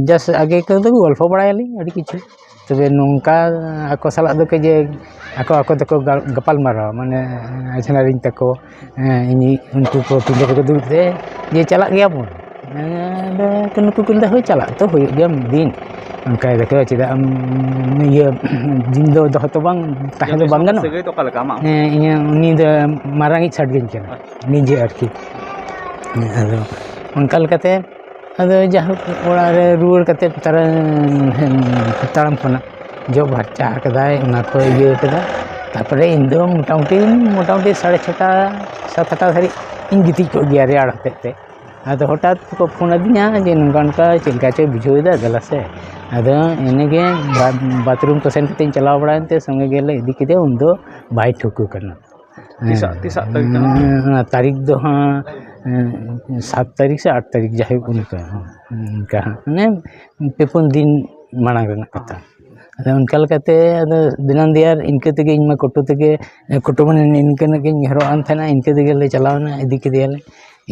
just ᱟᱜᱮ ᱠᱚᱫᱚ ᱜᱚᱞᱯᱷᱚ ᱵᱟᱲᱟᱭᱟᱞᱤᱧ ᱟᱹᱰᱤ ᱠᱤᱪᱷᱩ, ᱛᱚᱵᱮ ᱱᱚᱝᱠᱟ ᱟᱠᱚ ᱥᱟᱞᱟᱜ ᱫᱚ ᱠᱟᱹᱡ ᱟᱠᱚ ᱟᱠᱚ ᱛᱮᱠᱚ ᱜᱟᱞ-, ᱜᱟᱯᱟᱞ ᱢᱟᱨᱟᱣᱟ, ᱢᱟᱱᱮ ᱟᱡᱷᱱᱟᱨᱤᱧ ᱛᱟᱠᱚ, ᱦᱮᱸ, ᱤᱧ, ᱩᱱᱠᱩ ᱠᱚ ᱯᱤᱸᱰᱟᱹ ᱨᱮᱠᱚ ᱫᱩᱲᱩᱵ ᱛᱮ, ᱡᱮ, "ᱪᱟᱞᱟᱜ ᱜᱮᱭᱟ ᱵᱚᱱ?" ᱦᱮᱸ, ᱟᱫᱚ ᱱᱩᱠᱩ ᱠᱚ ᱞᱟᱹᱭᱫᱟ, "ᱦᱳᱭ, ᱪᱟᱞᱟᱜ ᱛᱚ ᱦᱩᱭᱩᱜ ᱜᱮᱭᱟ ᱢᱤᱫ ᱫᱤᱱ, ᱚᱱᱠᱟᱭ ᱫᱟᱠᱚ, ᱪᱮᱫᱟᱜ ᱮᱢ ᱤᱭᱟᱹ ᱫᱤᱱ ᱫᱚ ᱫᱚᱦᱚ ᱛᱚ ᱵᱟᱝ, ᱛᱟᱦᱮᱸ ᱫᱚ ᱵᱟᱝ ᱜᱟᱱᱚᱜᱼᱟ?" ᱥᱟᱹᱜᱟᱹᱭ ᱫᱚ ᱚᱠᱟ ᱞᱮᱠᱟ ᱟᱢᱟᱜ? ᱦᱮᱸ, ᱤᱧᱟᱹᱜ ᱩᱱᱤ ᱫᱚ ᱢᱟᱨᱟᱝᱤᱡ ᱥᱟᱰᱜᱮᱧ ᱠᱟᱱᱟ, ᱟᱪᱪᱷᱟ᱾ ᱱᱤᱡᱮ ᱟᱨᱠᱤ᱾ ᱦᱮᱸ, ᱟᱫᱚ ᱚᱱᱠᱟ ᱞᱮᱠᱟᱛᱮ ᱟᱫᱚ ᱡᱟᱭᱦᱳᱠ, ᱚᱲᱟᱜ ᱨᱮ ᱨᱩᱣᱟᱹᱲ ᱠᱟᱛᱮ ᱛᱟᱨᱟ-, ᱛᱟᱲᱟᱢ ᱠᱷᱚᱱᱟᱜ ᱡᱚᱜ ᱯᱷᱟᱨᱪᱟ ᱠᱟᱫᱟᱭ, ᱚᱱᱟ ᱠᱚ ᱤᱭᱟᱹ ᱠᱟᱫᱟ᱾ ᱛᱟᱨᱯᱚᱨᱮ ᱤᱧ ᱫᱚ ᱢᱚᱴᱟᱢᱩᱴᱤ, ᱢᱚᱴᱟᱢᱩᱴᱤ ᱥᱟᱲᱮ ᱪᱷᱚᱴᱟ, ᱥᱟᱛ ᱟᱴᱟ ᱫᱷᱟᱹᱨᱤᱡ ᱤᱧ ᱜᱤᱛᱤᱡ ᱠᱚᱜ ᱜᱮᱭᱟ ᱨᱮᱭᱟᱲ ᱦᱚᱛᱮᱡ ᱛᱮ᱾ ᱟᱫᱚ ᱦᱚᱴᱟᱛ ᱠᱚ ᱯᱷᱳᱱ ᱟᱹᱫᱤᱧᱟ ᱡᱮ, "ᱱᱚᱝᱠᱟ ᱱᱚᱝᱠᱟ ᱪᱮᱫ ᱞᱮᱠᱟ ᱪᱚᱭ ᱵᱩᱡᱷᱟᱹᱣ ᱮᱫᱟ, ᱫᱮᱞᱟ ᱥᱮ᱾" ᱟᱫᱚ ᱤᱱᱟᱹᱜᱮ ᱵᱟ-, ᱵᱟᱛᱷᱨᱩᱢ ᱠᱚ ᱥᱮᱱ ᱠᱟᱛᱮᱧ ᱪᱟᱞᱟᱣ ᱵᱟᱲᱟᱭᱮᱱ ᱛᱮ ᱥᱚᱸᱜᱮ ᱜᱮᱞᱮ ᱤᱫᱤ ᱠᱮᱫᱮᱭᱟ, ᱩᱱ ᱫᱚ ᱵᱟᱭ ᱴᱷᱟᱹᱣᱠᱟᱹ ᱠᱟᱱᱟ᱾ ᱛᱤᱥᱟᱜ, ᱛᱤᱥᱟᱜ ᱛᱟᱹᱨᱤᱠᱷ ᱠᱟᱱᱟ? ᱦᱮᱸ, ᱚᱱᱟ ᱛᱟᱹᱨᱤᱠᱷ ᱫᱚ ᱦᱟᱸᱜ, ᱦᱮᱸ, ᱥᱟᱛ ᱛᱟᱹᱨᱤᱠᱷ ᱥᱮ ᱟᱴ ᱛᱟᱹᱨᱤᱠᱷ, ᱡᱟᱭᱦᱳᱠ, ᱚᱱᱠᱟ, ᱚᱱᱠᱟ ᱦᱟᱸᱜ, ᱢᱟᱱᱮ, ᱯᱮ ᱯᱩᱱ ᱫᱤᱱ ᱢᱟᱲᱟᱝ ᱨᱮᱱᱟᱜ ᱠᱟᱛᱷᱟ᱾ ᱟᱫᱚ ᱚᱱᱠᱟ ᱞᱮᱠᱟᱛᱮ, ᱟᱫᱚ ᱫᱤᱱᱟᱹᱢ ᱫᱤᱭᱟᱨ ᱤᱱᱠᱟᱹ ᱛᱮᱜᱮ ᱤᱧ ᱢᱟ ᱠᱳᱴᱳ ᱛᱮᱜᱮ, ᱠᱳᱴᱳ ᱢᱟᱱᱮ ᱤᱱᱠᱟᱹ ᱧᱚᱜ ᱜᱤᱧ ᱦᱚᱨᱚᱜ ᱟᱱ ᱛᱟᱦᱮᱱᱟ, ᱤᱱᱠᱟᱹ ᱛᱮᱜᱮ ᱞᱮ ᱪᱟᱞᱟᱣᱱᱟ, ᱤᱫᱤ ᱠᱮᱫᱮᱭᱟᱞᱮ᱾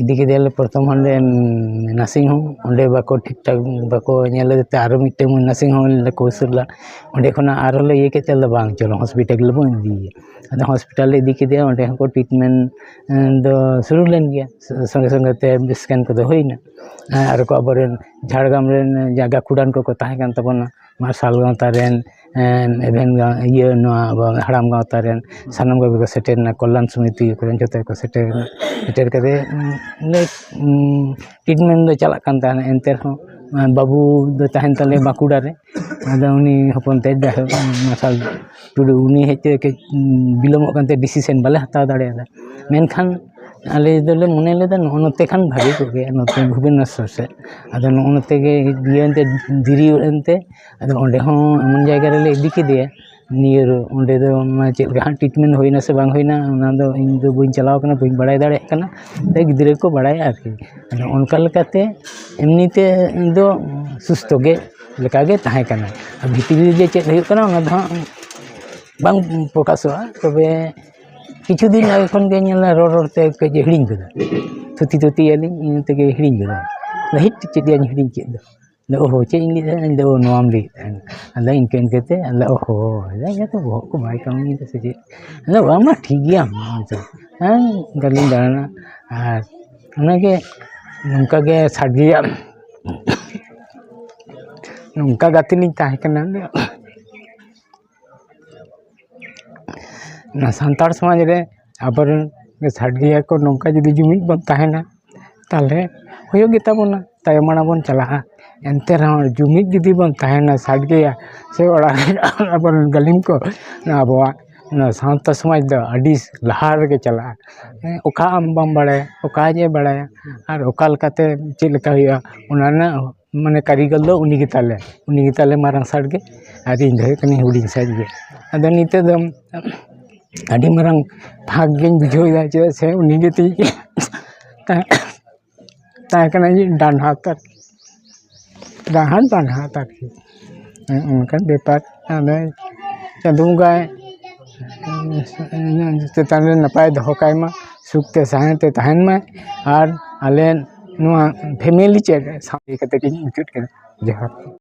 ᱤᱫᱤ ᱠᱮᱫᱮᱭᱟᱞᱮ ᱯᱨᱚᱛᱷᱚᱢ ᱦᱟᱸᱰᱮ, ᱩᱢ, ᱱᱟᱨᱥᱤᱝ ᱦᱳᱢ, ᱚᱸᱰᱮ ᱵᱟᱠᱚ ᱴᱷᱤᱠ ᱴᱷᱟᱠ ᱵᱟᱠᱚ ᱧᱮᱞ ᱞᱮᱫᱮ ᱛᱮ ᱟᱨᱚ ᱢᱤᱫᱴᱟᱝ ᱱᱟᱨᱥᱤᱝ ᱦᱳᱢ ᱞᱮ ᱠᱳᱞ ᱥᱩᱨ ᱞᱮᱫᱟ᱾ ᱚᱸᱰᱮ ᱠᱷᱚᱱᱟᱜ ᱟᱨᱦᱚᱸ ᱞᱮ ᱤᱭᱟᱹ ᱠᱮᱫ ᱛᱮ, ᱟᱫᱚ ᱵᱟᱝ, ᱪᱚᱞᱚ ᱦᱚᱥᱯᱤᱴᱟᱞ ᱜᱮᱞᱮ ᱵᱚᱱ ᱤᱫᱤᱭᱮᱭᱟ᱾ ᱟᱫᱚ ᱦᱚᱥᱯᱤᱴᱟᱞ ᱞᱮ ᱤᱫᱤ ᱠᱮᱫᱮᱭᱟ, ᱚᱸᱰᱮ ᱦᱚᱸᱠᱚ ᱴᱨᱤᱴᱢᱮᱱᱴ, ᱮᱸ, ᱫᱚ ᱥᱩᱨᱩ ᱞᱮᱱ ᱜᱮᱭᱟ, ᱥᱚᱸᱜᱮ ᱥᱚᱸᱜᱮ ᱛᱮ ᱥᱠᱮᱱ ᱠᱚᱫᱚ ᱦᱩᱭᱱᱟ᱾ ᱟᱨ ᱠᱚ ᱟᱵᱚᱨᱮᱱ ᱡᱷᱟᱲᱜᱨᱟᱢ ᱨᱮᱱ ᱡᱟ ᱜᱟᱹᱠᱷᱩᱲᱟᱱ ᱠᱚᱠᱚ ᱛᱟᱦᱮᱸ ᱠᱟᱱ ᱛᱟᱵᱚᱱᱟ, ᱢᱟᱨᱥᱟᱞ ᱜᱟᱶᱛᱟ ᱨᱮᱱ, ᱮᱵᱷᱮᱱ ᱤᱭᱟᱹ ᱱᱚᱣᱟ ᱟᱵᱚ ᱦᱟᱲᱟᱢ ᱜᱟᱶᱛᱟ ᱨᱮᱱ ᱥᱟᱱᱟᱢ ᱠᱚᱜᱮ ᱠᱚ ᱥᱮᱴᱮᱨ ᱮᱱᱟ, ᱠᱚᱞᱞᱟᱱ ᱥᱚᱢᱤᱛᱤ ᱠᱚᱨᱮᱱ ᱡᱚᱛᱚ ᱜᱮᱠᱚ ᱥᱮᱴᱮᱨ ᱮᱱᱟ᱾ ᱥᱮᱴᱮᱨ ᱠᱟᱛᱮ ᱞᱮ ᱴᱨᱤᱴᱢᱮᱱᱴ ᱫᱚ ᱪᱟᱞᱟᱜ ᱠᱟᱱ ᱛᱟᱦᱮᱱᱟ, ᱮᱱᱛᱮ ᱨᱮᱦᱚᱸ ᱵᱟᱹᱵᱩ ᱫᱚ ᱛᱟᱦᱮᱱ ᱛᱟᱞᱮᱭᱟ ᱵᱟᱸᱠᱩᱲᱟ ᱨᱮ᱾ ᱟᱫᱚ ᱩᱱᱤ ᱦᱚᱯᱚᱱ ᱛᱮ ᱡᱟᱭᱦᱳᱠ ᱢᱟᱨᱥᱟᱞ ᱴᱩᱰᱩ, ᱩᱱᱤ ᱦᱮᱡ ᱛᱮ ᱠᱟᱹᱡ ᱵᱤᱞᱚᱢᱚᱜ ᱠᱟᱱᱛᱮ ᱰᱤᱥᱤᱥᱮᱱ ᱵᱟᱞᱮ ᱦᱟᱛᱟᱣ ᱫᱟᱲᱮᱭᱟᱫᱟ᱾ ᱢᱮᱱᱠᱷᱟᱱ ᱟᱞᱮ ᱫᱚᱞᱮ ᱢᱚᱱᱮ ᱞᱮᱫᱟ ᱱᱚᱜᱼᱚ ᱱᱚᱛᱮ ᱠᱷᱟᱱ ᱵᱷᱟᱜᱮ ᱠᱚᱜ ᱜᱮᱭᱟ, ᱱᱚᱛᱮ ᱵᱷᱩᱵᱽᱱᱮᱥᱚᱨ ᱥᱮᱫ᱾ ᱟᱫᱚ ᱱᱚᱜᱼᱚ ᱱᱚᱛᱮ ᱜᱮ ᱤᱭᱟᱹ ᱮᱱᱛᱮ ᱫᱮᱨᱤ ᱮᱱᱛᱮ ᱟᱫᱚ ᱚᱸᱰᱮ ᱦᱚᱸ ᱮᱢᱚᱱ ᱡᱟᱭᱜᱟ ᱨᱮᱞᱮ ᱤᱫᱤ ᱠᱮᱫᱮᱭᱟ, ᱱᱤᱭᱟᱹ ᱚᱸᱰᱮ ᱫᱚ ᱢᱟᱱᱮ ᱪᱮᱫ ᱞᱮᱠᱟ ᱦᱟᱸᱜ ᱴᱨᱤᱴᱢᱮᱱᱴ ᱦᱩᱭᱱᱟ ᱥᱮ ᱵᱟᱝ ᱦᱩᱭᱱᱟ, ᱚᱱᱟ ᱫᱚ ᱤᱧ ᱫᱚ ᱵᱟᱹᱧ ᱪᱟᱞᱟᱣ ᱠᱟᱱᱟ, ᱵᱟᱹᱧ ᱵᱟᱲᱟᱭ ᱫᱟᱲᱮᱭᱟᱜ ᱠᱟᱱᱟ᱾ ᱛᱟᱭ ᱜᱤᱫᱽᱨᱟᱹ ᱠᱚ ᱵᱟᱲᱟᱭᱟ ᱟᱨᱠᱤ᱾ ᱟᱫᱚ ᱚᱱᱠᱟ ᱞᱮᱠᱟᱛᱮ ᱮᱢᱱᱤ ᱛᱮ ᱫᱚ ᱥᱩᱥᱛᱷᱚ ᱜᱮ ᱞᱮᱠᱟᱜᱮ ᱛᱟᱦᱮᱸ ᱠᱟᱱᱟ᱾ ᱟᱨ ᱵᱷᱤᱛᱨᱤ ᱨᱮ ᱡᱮ ᱪᱮᱫ ᱦᱩᱭᱩᱜ ᱠᱟᱱᱟ, ᱚᱱᱟ ᱫᱚ ᱦᱟᱸᱜ ᱵᱟᱝ ᱯᱨᱚᱠᱟᱥᱚᱜᱼᱟ᱾ ᱛᱚᱵᱮ ᱠᱤᱪᱷᱩ ᱫᱤᱱ ᱟᱜᱮ ᱠᱷᱚᱱ ᱜᱮ ᱧᱮᱞ ᱨᱚᱲ ᱨᱚᱲ ᱛᱮ ᱠᱟᱹᱡ ᱦᱤᱲᱤᱧ ᱜᱚᱫᱟ, ᱛᱷᱩᱛᱤ ᱛᱷᱩᱛᱤ ᱭᱟᱞᱤᱧ, ᱤᱱᱟᱹ ᱛᱮᱜᱮ ᱦᱤᱲᱤᱧ ᱜᱚᱫᱟ᱾ ᱟᱫᱚ ᱦᱤᱴ ᱪᱮᱫ ᱭᱟᱧ ᱦᱤᱲᱤᱧ ᱠᱮᱫ ᱫᱚ᱾ ᱟᱫᱚ ᱳᱦᱳ, ᱪᱮᱫ ᱤᱧ ᱞᱟᱹᱭᱮᱫ ᱛᱟᱦᱮᱸᱫ? ᱤᱧ ᱫᱚ ᱱᱚᱣᱟᱢ ᱞᱟᱹᱭᱮᱫ ᱛᱟᱦᱮᱸᱫ᱾ ᱟᱫᱚ ᱤᱱᱠᱟᱹ ᱤᱱᱠᱟᱹ ᱛᱮ ᱟᱫᱚ ᱳᱦᱳ, ᱟᱫᱚ ᱤᱧᱟᱹᱜ ᱛᱚ ᱵᱚᱦᱚᱜ ᱠᱚ ᱵᱟᱭ ᱠᱟᱹᱢᱤᱭᱮᱫᱟ ᱥᱮ ᱪᱮᱫ? ᱟᱫᱚ ᱵᱟᱝ ᱢᱟ ᱴᱷᱤᱠ ᱜᱮᱭᱟ, ᱢᱟ ᱛᱚ᱾ ᱦᱮᱸ, ᱚᱱᱠᱟ ᱞᱤᱧ ᱫᱟᱬᱟᱱᱟ᱾ ᱟᱨ ᱚᱱᱟᱜᱮ ᱱᱚᱝᱠᱟ ᱜᱮ ᱥᱟᱰᱜᱮᱭᱟᱜ ᱱᱚᱝᱠᱟ ᱜᱟᱛᱮ ᱞᱤᱧ ᱛᱟᱦᱮᱸ ᱠᱟᱱᱟ᱾ ᱚᱱᱟ ᱥᱟᱱᱛᱟᱲ ᱥᱚᱢᱟᱡᱽ ᱨᱮ ᱟᱵᱚᱨᱮᱱ ᱥᱟᱰᱜᱮᱭᱟ ᱠᱚ ᱱᱚᱝᱠᱟ ᱡᱩᱫᱤ ᱡᱩᱢᱤᱫ ᱵᱚᱱ ᱛᱟᱦᱮᱱᱟ, ᱛᱟᱦᱚᱞᱮ ᱦᱩᱭᱩᱜ ᱜᱮᱛᱟ ᱵᱚᱱᱟ, ᱛᱟᱭᱚᱢ ᱢᱟᱲᱟᱝ ᱵᱚᱱ ᱪᱟᱞᱟᱜᱼᱟ᱾ ᱮᱱᱛᱮ ᱨᱮᱦᱚᱸ ᱡᱩᱢᱤᱫ ᱡᱩᱫᱤ ᱵᱚᱱ ᱛᱟᱦᱮᱱᱟ ᱥᱟᱰᱜᱮᱭᱟ ᱥᱮ ᱚᱲᱟᱜ ᱨᱮ ᱟᱵᱚᱨᱮᱱ ᱜᱟᱹᱞᱤᱢ ᱠᱚ, ᱟᱵᱚᱣᱟᱜ ᱱᱚᱣᱟ ᱥᱟᱶᱛᱟ ᱥᱚᱢᱟᱡᱽ ᱫᱚ ᱟᱹᱰᱤ ᱞᱟᱦᱟ ᱨᱮᱜᱮ ᱪᱟᱞᱟᱜᱼᱟ᱾ ᱦᱮᱸ, ᱚᱠᱟ ᱟᱢ ᱵᱟᱢ ᱵᱟᱲᱟᱭᱟ, ᱚᱠᱟ ᱟᱡ ᱮ ᱵᱟᱲᱟᱭᱟ, ᱟᱨ ᱚᱠᱟ ᱞᱮᱠᱟᱛᱮ ᱪᱮᱫ ᱞᱮᱠᱟ ᱦᱩᱭᱩᱜᱼᱟ, ᱚᱱᱟ ᱨᱮᱱᱟᱜ ᱢᱟᱱᱮ ᱠᱟᱹᱨᱤᱜᱚᱞ ᱫᱚ ᱩᱱᱤ ᱜᱮᱛᱟᱞᱮ, ᱩᱱᱤ ᱜᱮᱛᱟᱞᱮ ᱢᱟᱨᱟᱝ ᱥᱟᱰᱜᱮ, ᱟᱨ ᱤᱧ ᱫᱚ ᱦᱩᱭᱩᱜ ᱠᱟᱹᱱᱟᱹᱧ ᱦᱩᱰᱤᱧ ᱥᱟᱰᱜᱮ᱾ ᱟᱫᱚ ᱱᱤᱛᱚᱜ ᱫᱚ ᱟᱹᱰᱤ ᱢᱟᱨᱟᱝ ᱯᱷᱟᱸᱠ ᱜᱤᱧ ᱵᱩᱡᱷᱟᱹᱣ ᱮᱫᱟ, ᱪᱮᱫᱟᱜ ᱥᱮ ᱩᱱᱤ ᱜᱮ ᱛᱤᱧ ᱛᱟᱦᱮᱸ ᱛᱟᱦᱮᱸ ᱠᱟᱱᱟ ᱤᱧᱤᱡ ᱰᱟᱱ ᱦᱟᱛ ᱟᱨᱠᱤ, ᱰᱟᱦᱟᱱ ᱰᱟᱱ ᱦᱟᱛ ᱟᱨᱠᱤ᱾ ᱦᱮᱸ, ᱚᱱᱠᱟᱱ ᱵᱮᱯᱟᱨ᱾ ᱟᱫᱚ ᱪᱟᱸᱫᱳ ᱵᱚᱸᱜᱟᱭ ᱪᱮᱛᱟᱱ ᱨᱮ ᱱᱟᱯᱟᱭ ᱫᱚᱦᱚ ᱠᱟᱭ ᱢᱟ, ᱥᱩᱠ ᱛᱮ ᱥᱟᱦᱮᱸ ᱛᱮ ᱛᱟᱦᱮᱱ ᱢᱟᱭ, ᱟᱨ ᱟᱞᱮ ᱱᱚᱣᱟ ᱯᱷᱮᱢᱮᱞᱤ ᱪᱮᱫ ᱥᱟᱶ ᱤᱭᱟᱹ ᱠᱟᱛᱮ ᱜᱤᱧ ᱢᱩᱪᱟᱹᱫ ᱠᱮᱫᱟ᱾ ᱡᱚᱦᱟᱨ᱾